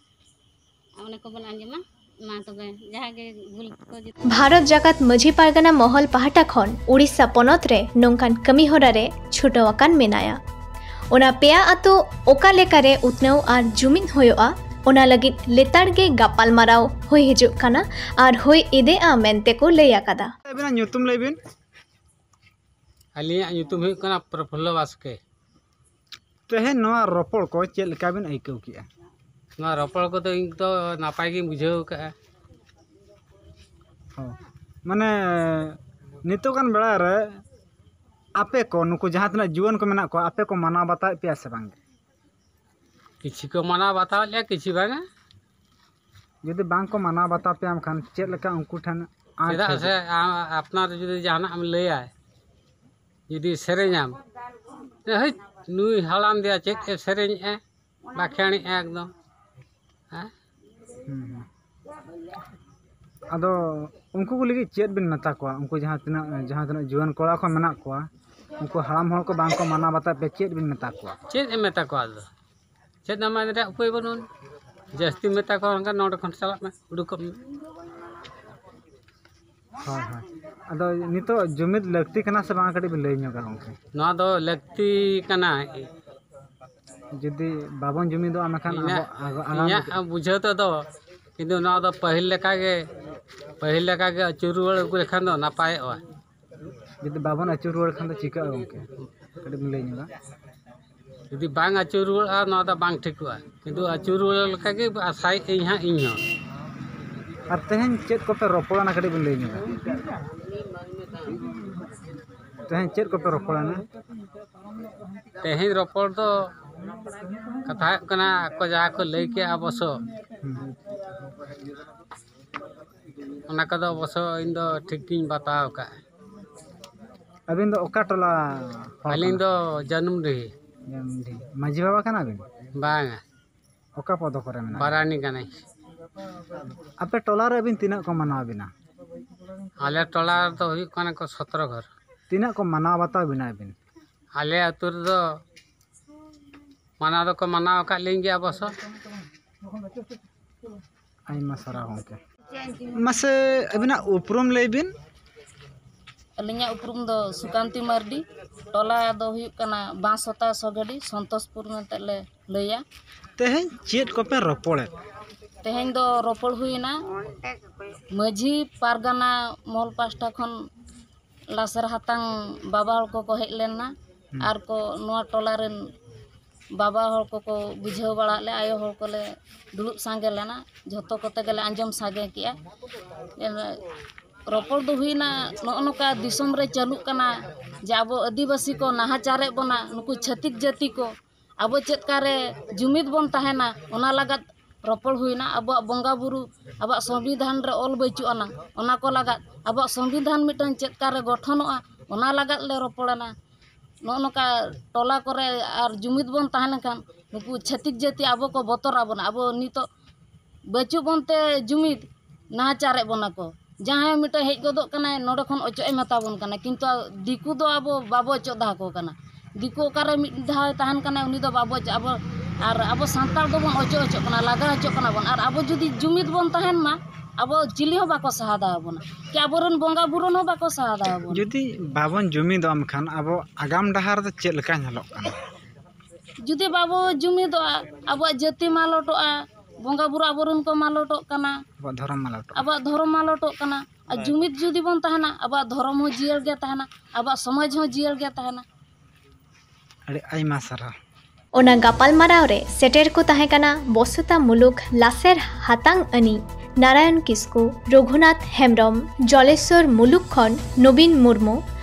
ᱚᱱᱟ ᱠᱚᱵᱚᱱ ᱟᱸᱡᱚᱢᱟ᱾ ᱢᱟ ᱛᱚᱵᱮ, ᱡᱟᱦᱟᱸ ᱜᱮ ᱵᱷᱩᱞ ᱠᱚ ᱡᱩᱫᱤ ᱵᱷᱟᱨᱚᱛ ᱡᱟᱠᱟᱛ ᱢᱟᱹᱡᱷᱤ ᱯᱟᱨᱜᱟᱱᱟ ᱢᱚᱦᱚᱞ ᱯᱟᱦᱴᱟ ᱠᱷᱚᱱ ᱩᱲᱤᱥᱥᱟ ᱯᱚᱱᱚᱛ ᱨᱮ ᱱᱚᱝᱠᱟᱱ ᱠᱟᱹᱢᱤ ᱦᱚᱨᱟ ᱨᱮ ᱪᱷᱩᱴᱟᱹᱣ ᱟᱠᱟᱱ ᱢᱮᱱᱟᱭᱟ᱾ ᱚᱱᱟ ᱯᱮᱭᱟ ᱟᱛᱳ ᱚᱠᱟ ᱞᱮᱠᱟᱨᱮ ᱩᱛᱱᱟᱹᱣ ᱟᱨ ᱡᱩᱢᱤᱫ ᱦᱩᱭᱩᱜᱼᱟ, ᱚᱱᱟ ᱞᱟᱹᱜᱤᱫ ᱞᱮᱛᱟᱲ ᱜᱮ ᱜᱟᱯᱟᱞᱢᱟᱨᱟᱣ ᱦᱩᱭ ᱦᱤᱡᱩᱜ ᱠᱟᱱᱟ ᱟᱨ ᱦᱩᱭ ᱤᱫᱤᱜᱼᱟ ᱢᱮᱱᱛᱮ ᱠᱚ ᱞᱟᱹᱭ ᱟᱠᱟᱫᱟ᱾ ᱟᱵᱤᱱᱟᱜ ᱧᱩᱛᱩᱢ ᱞᱟᱹᱭ ᱵᱤᱱ᱾ ᱟᱹᱞᱤᱧᱟᱜ ᱧᱩᱛᱩᱢ ᱦᱩᱭᱩᱜ ᱠᱟᱱᱟ ᱯᱨᱚᱯᱷᱩᱞᱞᱚ ᱵᱟᱥᱠᱮ᱾ ᱛᱮᱦᱮᱧ ᱱᱚᱣᱟ ᱨᱚᱯᱚᱲ ᱠᱚ ᱪᱮᱫ ᱞᱮᱠᱟ ᱵᱤᱱ ᱟᱹᱭᱠᱟᱹᱣ ᱠᱮᱜᱼᱟ? ᱱᱚᱣᱟ ᱨᱚᱯᱚᱲ ᱠᱚᱫᱚ ᱤᱧ ᱫᱚ ᱱᱟᱯᱟᱭ ᱜᱤᱧ ᱵᱩᱡᱷᱟᱹᱣ ᱠᱟᱜᱼᱟ᱾ ᱦᱚᱸ᱾ ᱢᱟᱱᱮ, ᱱᱤᱛᱚᱜᱟᱱ ᱵᱮᱲᱟ ᱨᱮ ᱟᱯᱮ ᱠᱚ, ᱱᱩᱠᱩ ᱡᱟᱦᱟᱸ ᱛᱤᱱᱟᱹᱜ ᱡᱩᱣᱟᱹᱱ ᱠᱚ ᱢᱮᱱᱟᱜ ᱠᱚᱣᱟ, ᱟᱯᱮ ᱠᱚ ᱢᱟᱱᱟᱣ ᱵᱟᱛᱟᱣᱮᱫ ᱯᱮᱭᱟ ᱥᱮ ᱵᱟᱝ? ᱠᱤᱪᱷᱤ ᱠᱚ ᱢᱟᱱᱟᱣ ᱵᱟᱛᱟᱣᱮᱫ ᱞᱮᱭᱟ, ᱠᱤᱪᱷᱤ ᱵᱟᱝᱟ᱾ ᱡᱩᱫᱤ ᱵᱟᱝ ᱠᱚ ᱢᱟᱱᱟᱣ ᱵᱟᱛᱟᱣ ᱯᱮᱭᱟ, ᱮᱱᱠᱷᱟᱱ ᱪᱮᱫ ᱞᱮᱠᱟ ᱩᱱᱠᱩ ᱴᱷᱮᱱ ᱟᱸᱴ ᱪᱮᱫᱟᱜ ᱥᱮ ᱦᱤᱡᱩᱜᱼᱟ? ᱟᱢ ᱟᱯᱱᱟᱨ ᱡᱩᱫᱤ ᱡᱟᱦᱟᱱᱟᱜ ᱮᱢ ᱞᱟᱹᱭᱟ, ᱡᱩᱫᱤ ᱥᱮᱨᱮᱧᱟᱢ, ᱦᱟᱹᱭ, ᱱᱩᱭ ᱦᱟᱲᱟᱢ ᱫᱮᱭᱟ ᱪᱮᱫ ᱮ ᱥᱮᱨᱮᱧᱮᱜᱼᱟ, ᱵᱟᱠᱷᱮᱬᱮᱜᱼᱟ ᱮᱠᱫᱚᱢ᱾ ᱦᱮᱸ? ᱦᱩᱸ, ᱦᱩᱸ᱾ ᱟᱫᱚ ᱩᱱᱠᱩ ᱠᱚ ᱞᱟᱹᱜᱤᱫ ᱪᱮᱫ ᱵᱤᱱ ᱢᱮᱛᱟ ᱠᱚᱣᱟ? ᱩᱱᱠᱩ ᱡᱟᱦᱟᱸ ᱛᱤᱱᱟᱹᱜ, ᱡᱟᱦᱟᱸ ᱛᱤᱱᱟᱹᱜ ᱡᱩᱣᱟᱹᱱ ᱠᱚᱲᱟ ᱠᱚ ᱢᱮᱱᱟᱜ ᱠᱚᱣᱟ, ᱩᱱᱠᱩ ᱦᱟᱲᱟᱢ ᱦᱚᱲ ᱠᱚ ᱵᱟᱝ ᱠᱚ ᱢᱟᱱᱟᱣ ᱵᱟᱛᱟᱣ ᱯᱮ, ᱪᱮᱫ ᱵᱤᱱ ᱢᱮᱛᱟ ᱠᱚᱣᱟ? ᱪᱮᱫ ᱮᱢ ᱢᱮᱛᱟ ᱠᱚᱣᱟ ᱟᱫᱚ? ᱪᱮᱫ ᱮᱢ ᱢᱮᱱ ᱨᱮᱭᱟᱜ ᱩᱯᱟᱹᱭ ᱵᱟᱹᱱᱩᱜᱼᱟ᱾ ᱡᱟᱹᱥᱛᱤ ᱢᱮᱛᱟ ᱠᱚᱣᱟ, ᱮᱱᱠᱷᱟᱱ ᱱᱚᱰᱮ ᱠᱷᱚᱱ ᱪᱟᱞᱟᱜ ᱢᱮ, ᱩᱰᱩᱠᱚᱜ ᱢᱮ᱾ ᱦᱳᱭ, ᱦᱳᱭ᱾ ᱟᱫᱚ ᱱᱤᱛᱚᱜ ᱡᱩᱢᱤᱫ ᱞᱟᱹᱠᱛᱤ ᱠᱟᱱᱟ ᱥᱮ ᱵᱟᱝ, ᱠᱟᱹᱴᱤᱡ ᱵᱤᱱ ᱞᱟᱹᱭ ᱧᱚᱜᱟ ᱜᱚᱢᱠᱮ? ᱱᱚᱣᱟ ᱫᱚ ᱞᱟᱹᱠᱛᱤ ᱠᱟᱱᱟ᱾ ᱡᱩᱫᱤ ᱵᱟᱵᱚᱱ ᱡᱩᱢᱤᱫᱚᱜᱼᱟ, ᱢᱮᱱᱠᱷᱟᱱ ᱤᱧᱟᱹᱜ, ᱟᱵᱚ ᱟᱜ-, ᱟᱜᱟᱢ ᱤᱧᱟᱹᱜ ᱵᱩᱡᱷᱟᱹᱣ ᱛᱮᱫᱚ, ᱠᱤᱱᱛᱩ ᱱᱚᱣᱟ ᱫᱚ ᱯᱟᱹᱦᱤᱞ ᱞᱮᱠᱟᱜᱮ, ᱯᱟᱹᱦᱤᱞ ᱞᱮᱠᱟᱜᱮ ᱟᱹᱪᱩᱨ ᱨᱩᱣᱟᱹᱲ ᱟᱹᱜᱩ ᱞᱮᱠᱷᱟᱱ ᱫᱚ ᱱᱟᱯᱟᱭᱚᱜᱼᱟ᱾ ᱡᱩᱫᱤ ᱵᱟᱵᱚᱱ ᱟᱹᱪᱩᱨ ᱨᱩᱣᱟᱹᱲ ᱠᱷᱟᱱ ᱫᱚ ᱪᱤᱠᱟᱹᱜᱼᱟ ᱜᱚᱢᱠᱮ? ᱠᱟᱹᱴᱤᱡ ᱵᱤᱱ ᱞᱟᱹᱭ ᱧᱚᱜᱟ᱾ ᱡᱩᱫᱤ ᱵᱟᱝ ᱟᱹᱪᱩᱨ ᱨᱩᱣᱟᱹᱲᱚᱜᱼᱟ, ᱱᱚᱣᱟ ᱫᱚ ᱵᱟᱝ ᱴᱷᱤᱠᱚᱜᱼᱟ᱾ ᱠᱤᱱᱛᱩ ᱟᱹᱪᱩᱨ ᱨᱩᱣᱟᱹᱲ ᱞᱮᱠᱟᱜᱮ ᱟᱥᱟᱭᱮᱫ ᱟᱹᱧ ᱦᱟᱸᱜ ᱤᱧ ᱦᱚᱸ᱾ ᱟᱨ ᱛᱮᱦᱮᱧ ᱪᱮᱫ ᱠᱚᱯᱮ ᱨᱚᱯᱚᱲᱟᱱᱟ, ᱠᱟᱹᱴᱤᱡ ᱵᱤᱱ ᱞᱟᱹᱭ ᱧᱚᱜᱟ? ᱛᱮᱦᱮᱧ ᱪᱮᱫ ᱠᱚᱯᱮ ᱨᱚᱯᱚᱲᱟᱱᱟ? ᱛᱮᱦᱮᱧ ᱨᱚᱯᱚᱲ ᱫᱚ ᱠᱟᱛᱷᱟ ᱦᱩᱭᱩᱜ ᱠᱟᱱᱟ, ᱟᱠᱚ ᱡᱟᱦᱟᱸ ᱠᱚ ᱞᱟᱹᱭ ᱠᱮᱜᱼᱟ ᱚᱵᱚᱥᱥᱚ, ᱦᱩᱸ᱾ ᱚᱱᱟ ᱠᱚᱫᱚ ᱚᱵᱚᱥᱥᱚ ᱤᱧ ᱫᱚ ᱴᱷᱤᱠ ᱜᱤᱧ ᱵᱟᱛᱟᱣ ᱠᱟᱜᱼᱟ᱾ ᱟᱹᱵᱤᱱ ᱫᱚ ᱚᱠᱟ ᱴᱚᱞᱟ ᱦᱚᱲ ᱟᱹᱞᱤᱧ ᱠᱟᱱᱟ? ᱫᱚ ᱡᱟᱹᱱᱩᱢᱰᱤᱦᱤ᱾ ᱡᱟᱹᱱᱩᱢᱰᱤᱦᱤ᱾ ᱢᱟᱹᱡᱷᱤ ᱵᱟᱵᱟ ᱠᱟᱱᱟ ᱵᱤᱱ? ᱵᱟᱝᱟ᱾ ᱚᱠᱟ ᱯᱚᱫᱽ ᱠᱚᱨᱮ ᱢᱮᱱᱟᱜ ᱵᱤᱱᱟ? ᱵᱟᱨᱟᱱᱤ ᱠᱟᱹᱱᱟᱹᱧ᱾ ᱟᱯᱮ ᱴᱚᱞᱟ ᱨᱮ ᱟᱹᱵᱤᱱ ᱛᱤᱱᱟᱹᱜ ᱠᱚ ᱢᱟᱱᱟᱣ ᱵᱤᱱᱟ? ᱟᱞᱮ ᱴᱚᱞᱟ ᱨᱮᱫᱚ ᱦᱩᱭᱩᱜ ᱠᱟᱱᱟ ᱠᱚ ᱥᱚᱛᱨᱚ ᱜᱷᱚᱨ᱾ ᱛᱤᱱᱟᱹᱜ ᱠᱚ ᱢᱟᱱᱟᱣ ᱵᱟᱛᱟᱣ ᱵᱤᱱᱟ ᱟᱹᱵᱤᱱ? ᱟᱞᱮ ᱟᱹᱛᱩ ᱨᱮᱫᱚ ᱢᱟᱱᱟᱣ ᱫᱚᱠᱚ ᱢᱟᱱᱟᱣ ᱟᱠᱟᱫ ᱞᱤᱧ ᱜᱮᱭᱟ ᱚᱵᱚᱥᱥᱚ᱾ ᱟᱭᱢᱟ ᱥᱟᱨᱦᱟᱣ ᱜᱚᱢᱠᱮ᱾ ᱢᱟᱥᱮ ᱟᱹᱵᱤᱱᱟᱜ ᱩᱯᱨᱩᱢ ᱞᱟᱹᱭ ᱵᱤᱱ᱾ ᱟᱹᱞᱤᱧᱟᱜ ᱩᱯᱨᱩᱢ ᱫᱚ ᱥᱩᱠᱟᱱᱛᱤ ᱢᱟᱨᱰᱤ᱾ ᱴᱚᱞᱟ ᱫᱚ ᱦᱩᱭᱩᱜ ᱠᱟᱱᱟ ᱵᱟᱸᱥᱦᱚᱛᱟ ᱥᱚᱜᱟᱰᱤ, ᱥᱚᱱᱛᱳᱥᱯᱩᱨ ᱢᱮᱱᱛᱮ ᱞᱮ ᱞᱟᱹᱭᱟ᱾ ᱛᱮᱦᱮᱧ ᱪᱮᱫ ᱠᱚᱯᱮ ᱨᱚᱯᱚᱲᱮᱫ? ᱛᱮᱦᱮᱧ ᱫᱚ ᱨᱚᱯᱚᱲ ᱦᱩᱭᱮᱱᱟ ᱢᱟᱹᱡᱷᱤ ᱯᱟᱨᱜᱟᱱᱟ ᱢᱚᱦᱚᱞ ᱯᱟᱥᱴᱟ ᱠᱷᱚᱱ ᱞᱟᱥᱮᱨ ᱦᱟᱛᱟᱝ ᱵᱟᱵᱟ ᱦᱚᱲ ᱠᱚᱠᱚ ᱦᱮᱡ ᱞᱮᱱᱟ᱾ ᱦᱩᱸ᱾ ᱟᱨ ᱠᱚ ᱱᱚᱣᱟ ᱴᱚᱞᱟ ᱨᱮᱱ ᱵᱟᱵᱟ ᱦᱚᱲ ᱠᱚᱠᱚ ᱵᱩᱡᱷᱟᱹᱣ ᱵᱟᱲᱟ ᱞᱮ, ᱟᱭᱳ ᱦᱚᱲ ᱠᱚᱞᱮ ᱫᱩᱲᱩᱵ ᱥᱟᱸᱜᱮ ᱞᱮᱱᱟ, ᱡᱷᱚᱛᱚ ᱠᱚᱛᱮ ᱜᱮᱞᱮ ᱟᱸᱡᱚᱢ ᱥᱟᱸᱜᱮ ᱠᱮᱜᱼᱟ᱾ ᱮᱱ ᱨᱚᱯᱚᱲ ᱫᱚ ᱦᱩᱭᱱᱟ ᱱᱚᱜᱼᱚ ᱱᱚᱝᱠᱟ ᱫᱤᱥᱚᱢ ᱨᱮ ᱪᱟᱹᱞᱩᱜ ᱠᱟᱱᱟ ᱡᱮ ᱟᱵᱚ ᱟᱹᱫᱤᱵᱟᱹᱥᱤ ᱠᱚ ᱱᱟᱦᱟᱪᱟᱨᱮᱫ ᱵᱚᱱᱟ, ᱱᱩᱠᱩ ᱪᱷᱟᱹᱛᱤᱠ ᱡᱟᱹᱛᱤ ᱠᱚ, ᱟᱵᱚ ᱪᱮᱫ ᱠᱟᱨᱮ ᱡᱩᱢᱤᱫ ᱵᱚᱱ ᱛᱟᱦᱮᱱᱟ, ᱚᱱᱟ ᱞᱟᱜᱟᱫ ᱨᱚᱯᱚᱲ ᱦᱩᱭᱱᱟ᱾ ᱟᱵᱚᱣᱟᱜ ᱵᱚᱸᱜᱟ ᱵᱩᱨᱩ, ᱟᱵᱚᱣᱟᱜ ᱥᱚᱝᱵᱤᱫᱷᱟᱱ ᱨᱮ ᱚᱞ ᱵᱟᱹᱪᱩᱜ ᱟᱱᱟ, ᱚᱱᱟ ᱠᱚ ᱞᱟᱜᱟᱫ, ᱟᱵᱚᱣᱟᱜ ᱥᱚᱝᱵᱤᱫᱷᱟᱱ ᱢᱤᱫᱴᱟᱝ ᱪᱮᱫ ᱠᱟᱨᱮ ᱜᱚᱴᱷᱚᱱᱚᱜᱼᱟ, ᱚᱱᱟ ᱞᱟᱜᱟᱫ ᱞᱮ ᱨᱚᱯᱚᱲᱮᱱᱟ᱾ ᱱᱚᱜᱼᱚ ᱱᱚᱝᱠᱟ ᱴᱚᱞᱟ ᱠᱚᱨᱮ ᱟᱨ ᱡᱩᱢᱤᱫ ᱵᱚᱱ ᱛᱟᱦᱮᱸ ᱞᱮᱱᱠᱷᱟᱱ ᱱᱩᱠᱩ ᱪᱷᱟᱹᱛᱤᱠ ᱡᱟᱹᱛᱤ ᱟᱵᱚ ᱠᱚ ᱵᱚᱛᱚᱨ ᱟᱵᱚᱱᱟ᱾ ᱟᱵᱚ ᱱᱤᱛᱚᱜ ᱵᱟᱹᱪᱩᱜ ᱵᱚᱱ ᱛᱮ ᱡᱩᱢᱤᱫ, ᱱᱟᱦᱟᱪᱟᱨᱮᱫ ᱵᱚᱱᱟ ᱠᱚ᱾ ᱡᱟᱦᱟᱸᱭ ᱢᱤᱫᱴᱮᱱ ᱦᱮᱡ ᱜᱚᱫᱚᱜ ᱠᱟᱱᱟᱭ, ᱱᱚᱰᱮ ᱠᱷᱚᱱ ᱚᱪᱚᱜ ᱮ ᱢᱮᱛᱟ ᱵᱚᱱ ᱠᱟᱱᱟ, ᱠᱤᱱᱛᱩ ᱫᱤᱠᱩ ᱫᱚ ᱟᱵᱚ ᱵᱟᱵᱚ ᱚᱪᱚᱜ ᱫᱟ ᱟᱠᱚ ᱠᱟᱱᱟ᱾ ᱫᱤᱠᱩ ᱚᱠᱟᱨᱮ ᱢᱤᱫ ᱫᱷᱟᱣ ᱛᱟᱦᱮᱱ ᱠᱟᱱᱟᱭ, ᱩᱱᱤ ᱫᱚ ᱵᱟᱵᱚ ᱚᱪᱚᱜ, ᱟᱵᱚ, ᱟᱨ ᱟᱵᱚ ᱥᱟᱱᱛᱟᱲ ᱫᱚᱵᱚᱱ ᱚᱪᱚᱜ ᱚᱪᱚᱜ ᱠᱟᱱᱟ, ᱞᱟᱜᱟ ᱚᱪᱚᱜ ᱠᱟᱱᱟ ᱵᱚᱱ᱾ ᱟᱨ ᱟᱵᱚ ᱡᱩᱫᱤ ᱡᱩᱢᱤᱫ ᱵᱚᱱ ᱛᱟᱦᱮᱱ ᱢᱟ, ᱟᱵᱚ ᱪᱤᱞᱤ ᱦᱚᱸ ᱵᱟᱠᱚ ᱥᱟᱦᱟ ᱫᱟᱣᱟᱵᱚᱱᱟ, ᱠᱤ ᱟᱵᱚᱨᱮᱱ ᱵᱚᱸᱜᱟ ᱵᱩᱨᱩ ᱦᱚᱸ ᱵᱟᱠᱚ ᱥᱟᱦᱟ ᱫᱟᱣᱟᱵᱚᱱᱟ᱾ ᱡᱩᱫᱤ ᱵᱟᱵᱚᱱ ᱡᱩᱢᱤᱫᱚᱜᱼᱟ, ᱮᱱᱠᱷᱟᱱ ᱟᱵᱚ ᱟᱜᱟᱢ ᱰᱟᱦᱟᱨ ᱫᱚ ᱪᱮᱫ ᱞᱮᱠᱟ ᱧᱮᱞᱚᱜ ᱠᱟᱱᱟ? ᱡᱩᱫᱤ ᱵᱟᱵᱚ ᱡᱩᱢᱤᱫᱚᱜᱼᱟ, ᱟᱵᱚᱣᱟᱜ ᱡᱟᱹᱛᱤ ᱢᱟᱞᱚᱴᱚᱜᱼᱟ, ᱵᱚᱸᱜᱟ ᱵᱩᱨᱩ ᱟᱵᱚᱨᱮᱱ ᱠᱚ ᱢᱟᱞᱚᱴᱚᱜ ᱠᱟᱱᱟ, ᱟᱵᱚᱣᱟᱜ ᱫᱷᱚᱨᱚᱢ ᱢᱟᱞᱚᱴᱚᱜᱼᱟ᱾ ᱟᱵᱚᱣᱟᱜ ᱫᱷᱚᱨᱚᱢ ᱢᱟᱞᱚᱴᱚᱜ ᱠᱟᱱᱟ᱾ ᱟᱨ ᱦᱳᱭ᱾ ᱡᱩᱢᱤᱫ ᱡᱩᱫᱤ ᱵᱚᱱ ᱛᱟᱦᱮᱱᱟ, ᱟᱵᱚᱣᱟᱜ ᱫᱷᱚᱨᱚᱢ ᱦᱚᱸ ᱡᱤᱭᱟᱹᱲ ᱜᱮ ᱛᱟᱦᱮᱱᱟ, ᱟᱵᱚᱣᱟᱜ ᱥᱚᱢᱟᱡᱽ ᱦᱚᱸ ᱡᱤᱭᱟᱹᱲ ᱜᱮ ᱛᱟᱦᱮᱱᱟ᱾ ᱟᱹᱰᱤ ᱟᱭᱢᱟ ᱥᱟᱨᱦᱟᱣ᱾ ᱚᱱᱟ ᱜᱟᱯᱟᱞᱢᱟᱨᱟᱣ ᱨᱮ ᱥᱮᱴᱮᱨ ᱠᱚ ᱛᱟᱦᱮᱸ ᱠᱟᱱᱟ ᱵᱚᱥᱩᱛᱟ ᱢᱩᱞᱩᱠ ᱞᱟᱥᱮᱨ ᱦᱟᱛᱟᱝ ᱟᱹᱱᱤᱡ ᱱᱟᱨᱟᱭᱚᱱ ᱠᱤᱥᱠᱩ, ᱨᱚᱜᱷᱩᱱᱟᱛᱷ ᱦᱮᱢᱵᱽᱨᱚᱢ, ᱡᱚᱞᱮᱥᱣᱚᱨ ᱢᱩᱞᱩᱠ ᱠᱷᱚᱱ ᱱᱚᱵᱤᱱ ᱢᱩᱨᱢᱩ,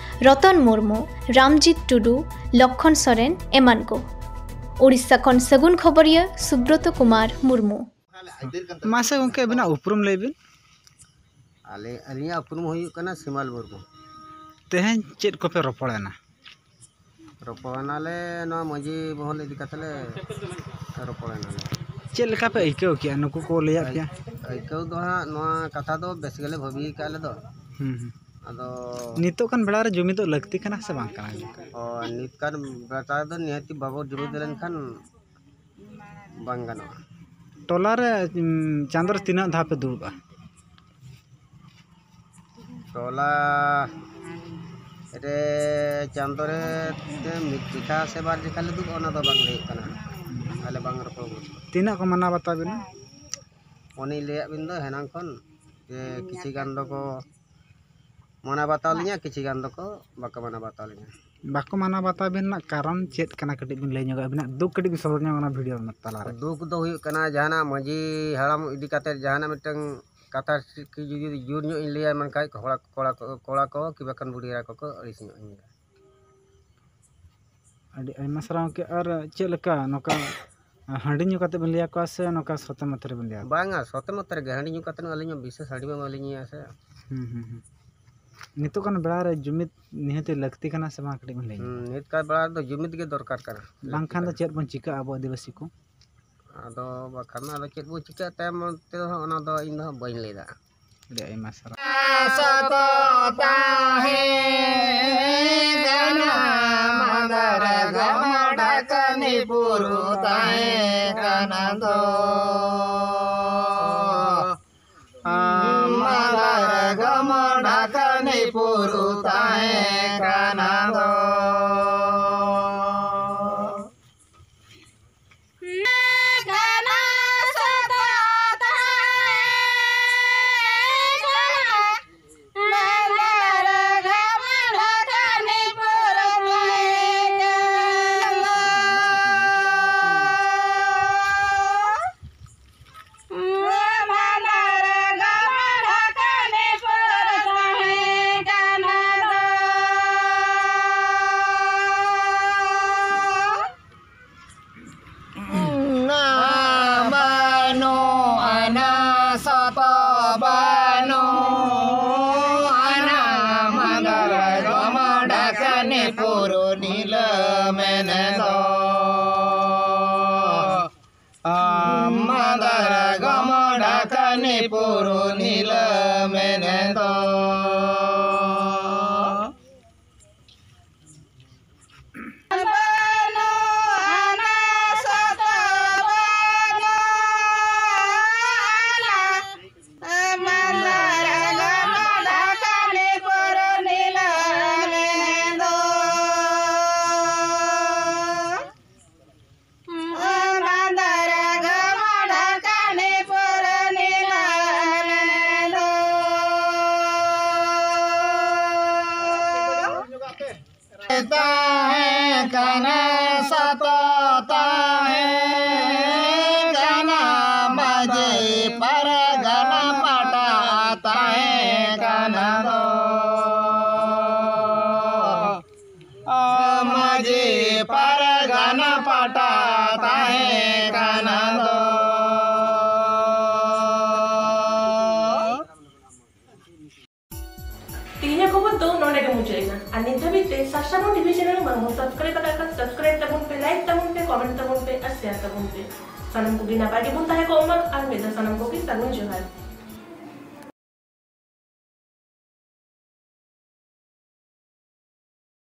ᱨᱚᱛᱚᱱ ᱢᱩᱨᱢᱩ, ᱨᱟᱢᱡᱤᱛ ᱴᱩᱰᱩ, ᱞᱚᱠᱠᱷᱚᱱ ᱥᱚᱨᱮᱱ ᱮᱢᱟᱱ ᱠᱚ᱾ ᱳᱰᱤᱥᱟ ᱠᱷᱚᱱ ᱥᱟᱹᱜᱩᱱ ᱠᱷᱚᱵᱚᱨᱤᱭᱟᱹ ᱥᱩᱵᱨᱚᱛᱚ ᱠᱩᱢᱟᱨ ᱢᱩᱨᱢᱩ᱾ ᱢᱟᱥᱮ ᱜᱚᱢᱠᱮ, ᱟᱹᱵᱤᱱᱟᱜ ᱩᱯᱨᱩᱢ ᱞᱟᱹᱭ ᱵᱤᱱ᱾ ᱟᱞᱮ, ᱟᱹᱞᱤᱧᱟᱜ ᱩᱯᱨᱩᱢ ᱦᱩᱭᱩᱜ ᱠᱟᱱᱟ ᱥᱤᱢᱟᱞ ᱢᱩᱨᱢᱩ᱾ ᱛᱮᱦᱮᱧ ᱪᱮᱫ ᱠᱚᱯᱮ ᱨᱚᱯᱚᱲᱮᱱᱟ? ᱨᱚᱯᱚᱲᱮᱱᱟᱞᱮ, ᱱᱚᱣᱟ ᱢᱟᱹᱡᱷᱤ ᱢᱚᱦᱚᱞ ᱤᱫᱤ ᱠᱟᱛᱮ ᱞᱮ ᱨᱚᱯᱚᱲᱮᱱᱟᱞᱮ᱾ ᱪᱮᱫ ᱞᱮᱠᱟ ᱯᱮ ᱟᱹᱭᱠᱟᱹᱣ ᱠᱮᱜᱼᱟ ᱱᱩᱠᱩ ᱠᱚ ᱞᱟᱹᱭᱟᱫ ᱯᱮᱭᱟ? ᱟᱹᱭᱠᱟᱹᱣ ᱫᱚ ᱦᱟᱸᱜ ᱱᱚᱣᱟ ᱠᱟᱛᱷᱟ ᱫᱚ ᱵᱮᱥ ᱜᱮᱞᱮ ᱵᱷᱟᱹᱵᱤ ᱟᱠᱟᱫᱼᱟ ᱟᱞᱮ ᱫᱚ᱾ ᱦᱩᱸ, ᱦᱩᱸ᱾ ᱟᱫᱚ ᱱᱤᱛᱚᱜ ᱠᱟᱱ ᱵᱮᱲᱟ ᱨᱮ ᱡᱩᱢᱤᱫᱚᱜ ᱞᱟᱹᱠᱛᱤ ᱠᱟᱱᱟ ᱥᱮ ᱵᱟᱝ ᱠᱟᱱᱟ? ᱚ, ᱱᱤᱛ ᱠᱟᱱ ᱵᱮᱲᱟ ᱨᱮᱫᱚ ᱱᱤᱦᱟᱹᱛᱤ ᱵᱟᱵᱚ ᱡᱩᱢᱤᱫ ᱞᱮᱱᱠᱷᱟᱱ ᱵᱟᱝ ᱜᱟᱱᱚᱜᱼᱟ᱾ ᱴᱚᱞᱟ ᱨᱮ, ᱩᱸ, ᱪᱟᱸᱫᱚ ᱨᱮ ᱛᱤᱱᱟᱹᱜ ᱫᱷᱟᱣ ᱯᱮ ᱫᱩᱲᱩᱵᱼᱟ? ᱴᱚᱞᱟ ᱨᱮ ᱪᱟᱸᱫᱚ ᱨᱮ ᱢᱤᱫ ᱡᱮᱠᱷᱟ ᱥᱮ ᱵᱟᱨ ᱡᱮᱠᱷᱟ ᱞᱮ ᱫᱩᱲᱩᱵᱼᱟ, ᱚᱱᱟ ᱫᱚ ᱵᱟᱝ ᱞᱟᱹᱭᱚᱜ ᱠᱟᱱᱟ, ᱟᱞᱮ ᱵᱟᱝ ᱨᱚᱯᱚᱲ ᱜᱚᱫ᱾ ᱛᱤᱱᱟᱹᱜ ᱠᱚ ᱢᱟᱱᱟᱣ ᱵᱟᱛᱟᱣ ᱵᱤᱱᱟ? ᱚᱱᱮᱧ ᱞᱟᱹᱭᱟᱫ ᱵᱤᱱ ᱫᱚ ᱦᱮᱱᱟᱝ ᱠᱷᱚᱱ, ᱡᱮ ᱠᱤᱪᱷᱤ ᱜᱟᱱ ᱫᱚᱠᱚ ᱢᱟᱱᱟᱣ ᱵᱟᱛᱟᱣ ᱞᱤᱧᱟ, ᱠᱤᱪᱷᱤ ᱜᱟᱱ ᱫᱚᱠᱚ ᱵᱟᱠᱚ ᱢᱟᱱᱟᱣ ᱵᱟᱛᱟᱣ ᱞᱤᱧᱟ᱾ ᱵᱟᱠᱚ ᱢᱟᱱᱟᱣ ᱵᱟᱛᱟᱣ ᱵᱤᱱ ᱨᱮᱱᱟᱜ ᱠᱟᱨᱚᱱ ᱪᱮᱫ ᱠᱟᱱᱟ? ᱠᱟᱹᱴᱤᱡ ᱵᱤᱱ ᱞᱟᱹᱭ ᱧᱚᱜᱟ, ᱟᱹᱵᱤᱱᱟᱜ ᱫᱩᱠ ᱠᱟᱹᱴᱤᱡ ᱵᱤᱱ ᱥᱚᱫᱚᱨ ᱧᱚᱜᱟ ᱚᱱᱟ ᱵᱷᱤᱰᱤᱭᱳ ᱛᱟᱞᱟᱨᱮ᱾ ᱫᱩᱠ ᱫᱚ ᱦᱩᱭᱩᱜ ᱠᱟᱱᱟ, ᱡᱟᱦᱟᱱᱟᱜ ᱢᱟᱺᱡᱷᱤ ᱦᱟᱲᱟᱢ ᱤᱫᱤ ᱠᱟᱛᱮ ᱡᱟᱦᱟᱱᱟᱜ ᱢᱤᱫᱴᱟᱝ ᱠᱟᱛᱷᱟ ᱠᱤ ᱡᱩᱫᱤ ᱡᱳᱨ ᱧᱚᱜ ᱤᱧ ᱞᱟᱹᱭᱟ, ᱢᱮᱱᱠᱷᱟᱱ ᱠᱚᱲᱟ, ᱠᱚᱲᱟ ᱠᱚ, ᱠᱚᱲᱟ ᱠᱚ ᱠᱤ ᱵᱟᱠᱷᱟᱱ ᱵᱩᱰᱷᱤ ᱮᱨᱟ ᱠᱚᱠᱚ ᱟᱹᱲᱤᱥ ᱧᱚᱜ ᱤᱧ ᱜᱮᱭᱟ᱾ ᱟᱹᱰᱤ ᱟᱭᱢᱟ ᱥᱟᱨᱦᱟᱣ ᱜᱚᱢᱠᱮ᱾ ᱟᱨ ᱪᱮᱫ ᱞᱮᱠᱟ ᱱᱚᱝᱠᱟ ᱦᱟᱺᱰᱤ ᱧᱩ ᱠᱟᱛᱮ ᱵᱤᱱ ᱞᱟᱹᱭ ᱟᱠᱚᱣᱟ ᱥᱮ ᱱᱚᱝᱠᱟ ᱥᱚᱛᱮ ᱢᱚᱛᱮ ᱨᱮᱵᱤᱱ ᱞᱟᱹᱭ ᱟᱠᱚᱣᱟ? ᱵᱟᱝᱟ, ᱥᱚᱛᱮ ᱢᱚᱛᱮ ᱨᱮᱜᱮ᱾ ᱦᱟᱺᱰᱤ ᱧᱩ ᱠᱟᱛᱮ ᱟᱹᱞᱤᱧ ᱢᱟ ᱵᱤᱥᱮᱥ ᱦᱟᱺᱰᱤ ᱢᱟ ᱵᱟᱹᱞᱤᱧ ᱧᱩᱭᱟ ᱥᱮ᱾ ᱦᱩᱸ, ᱦᱩᱸ, ᱦᱩᱸ᱾ ᱱᱤᱛᱚᱜ ᱜᱟᱱ ᱵᱮᱲᱟ ᱨᱮ ᱡᱩᱢᱤᱫ ᱱᱤᱦᱟᱹᱛᱤ ᱞᱟᱹᱠᱛᱤ ᱠᱟᱱᱟ ᱥᱮ ᱵᱟᱝ, ᱠᱟᱹᱴᱤᱡ ᱵᱤᱱ ᱞᱟᱹᱭ ᱧᱚᱜᱟ? ᱦᱩᱸ, ᱱᱤᱛ ᱠᱟᱨ ᱵᱮᱲᱟ ᱨᱮᱫᱚ ᱡᱩᱢᱤᱫ ᱜᱮ ᱫᱚᱨᱠᱟᱨ ᱠᱟᱱᱟ᱾ ᱵᱟᱝᱠᱷᱟᱱ ᱫᱚ ᱪᱮᱫ ᱵᱚᱱ ᱪᱤᱠᱟᱹᱜᱼᱟ ᱟᱵᱚ ᱟᱹᱫᱤᱵᱟᱹᱥᱤ ᱠᱚ? ᱟᱫᱚ ᱵᱟᱠᱷᱟᱱ ᱟᱫᱚ ᱪᱮᱫ ᱵᱚᱱ ᱪᱤᱠᱟᱹᱜ ᱛᱟᱭᱚᱢ ᱛᱮᱫᱚ ᱦᱟᱸᱜ, ᱚᱱᱟ ᱫᱚ ᱤᱧ ᱫᱚ ᱦᱟᱸᱜ ᱵᱟᱹᱧ ᱞᱟᱹᱭ ᱫᱟᱲᱮᱭᱟᱜᱼᱟ᱾ ᱟᱹᱰᱤ ᱟᱭᱢᱟ ᱥᱟᱨᱦᱟᱣ᱾ ᱥᱚᱛᱚ ᱛᱟᱦᱮᱸ ᱠᱟᱱᱟ, ᱢᱟᱫᱟᱨ ᱜᱟᱢᱟᱰᱟ ᱠᱟᱹᱱᱤ ᱯᱩᱨᱩ ᱛᱟᱦᱮᱸ ᱠᱟᱱᱟ ᱫᱚ᱾ ᱢᱟᱫᱟᱨ ᱜᱟᱢᱟᱰᱟ ᱠᱟᱹᱱᱤ ᱯᱩᱨᱩ ᱛᱟᱦᱮᱸ ᱠᱟᱱᱟ ᱫᱚ᱾ ᱵᱟᱹᱱᱩᱜ ᱟᱱᱟ ᱥᱚᱛᱚ ᱵᱟᱹᱱᱩᱜ ᱟᱱᱟ ᱢᱟᱫᱟᱨ ᱜᱚᱢᱚ ᱰᱟᱠᱟᱱᱤ ᱯᱩᱨᱩ ᱱᱤᱞᱟᱹ ᱢᱮᱱᱮᱫᱚ᱾ ᱢᱟᱱᱫᱟᱨ ᱜᱚᱢᱚ ᱰᱷᱟᱠᱟᱱᱤ ᱯᱩᱨᱩ ᱱᱤᱞᱟᱹ ᱢᱮᱱᱮᱫᱚ᱾ ᱵᱟᱹᱱᱩᱜ ᱟᱱᱟ ᱥᱚᱛ ᱵᱟᱹᱱᱩᱜ ᱟᱱᱟ᱾ ᱢᱟᱱᱫᱟᱨ ᱜᱚᱢᱚ ᱰᱷᱟᱠᱟᱱᱤ ᱯᱩᱨᱩ ᱱᱤᱞᱟᱹ ᱢᱮᱱᱮᱫᱚ᱾ ᱢᱟᱱᱫᱟᱨ ᱜᱚᱢᱚ ᱰᱷᱟᱠᱟᱱᱤ ᱯᱩᱨᱩ ᱱᱤᱞᱟᱹ ᱢᱮᱱᱮᱫᱚ᱾ ᱛᱟᱦᱮᱸ ᱠᱟᱱᱟ ᱥᱟᱛᱚ ᱛᱟᱦᱮᱸ ᱠᱟᱱᱟ ᱢᱟᱹᱡᱷᱤ ᱯᱟᱨᱜᱟᱱᱟ ᱯᱟᱴᱟ ᱛᱟᱦᱮᱸ ᱠᱟᱱᱟ ᱫᱚ᱾ ᱢᱟᱹᱡᱷᱤ ᱯᱟᱨᱜᱟᱱᱟ ᱯᱟᱴᱟ ᱛᱟᱦᱮᱸ ᱠᱟᱱᱟ ᱫᱚ᱾ ᱛᱮᱦᱮᱧᱟᱜ ᱠᱷᱚᱵᱚᱨ ᱫᱚ ᱱᱚᱰᱮ ᱜᱮ ᱢᱩᱪᱟᱹᱫ ᱮᱱᱟ᱾ ᱟᱨ ᱱᱤᱛ ᱫᱷᱟᱹᱵᱤᱡ ᱛᱮ ᱥᱟᱨᱥᱟᱢᱚ ᱴᱤᱵᱷᱤ ᱪᱮᱱᱮᱞ ᱵᱟᱝᱵᱚᱱ ᱥᱟᱵᱥᱠᱨᱟᱭᱤᱵ ᱟᱠᱟᱫ ᱠᱷᱟᱱ ᱥᱟᱵᱥᱠᱨᱟᱭᱤᱵ ᱛᱟᱵᱚᱱ ᱯᱮ, ᱞᱟᱭᱤᱠ ᱛᱟᱵᱚᱱ ᱯᱮ, ᱠᱚᱢᱮᱱᱴ ᱛᱟᱵᱚᱱ ᱯᱮ ᱟᱨ ᱥᱮᱭᱟᱨ ᱛᱟᱵᱚᱱ ᱯᱮ᱾ ᱥᱟᱱᱟᱢ ᱠᱚᱜᱮ ᱱᱟᱯᱟᱭ ᱜᱮᱵᱚᱱ ᱛᱟᱦᱮᱸ ᱠᱚᱜ ᱢᱟ᱾ ᱟᱨ ᱢᱤᱫ ᱫᱷᱟᱣ ᱥᱟᱱᱟᱢ ᱠᱚᱜᱮ ᱥᱟᱹᱜᱩᱱ ᱡᱚᱦᱟᱨ᱾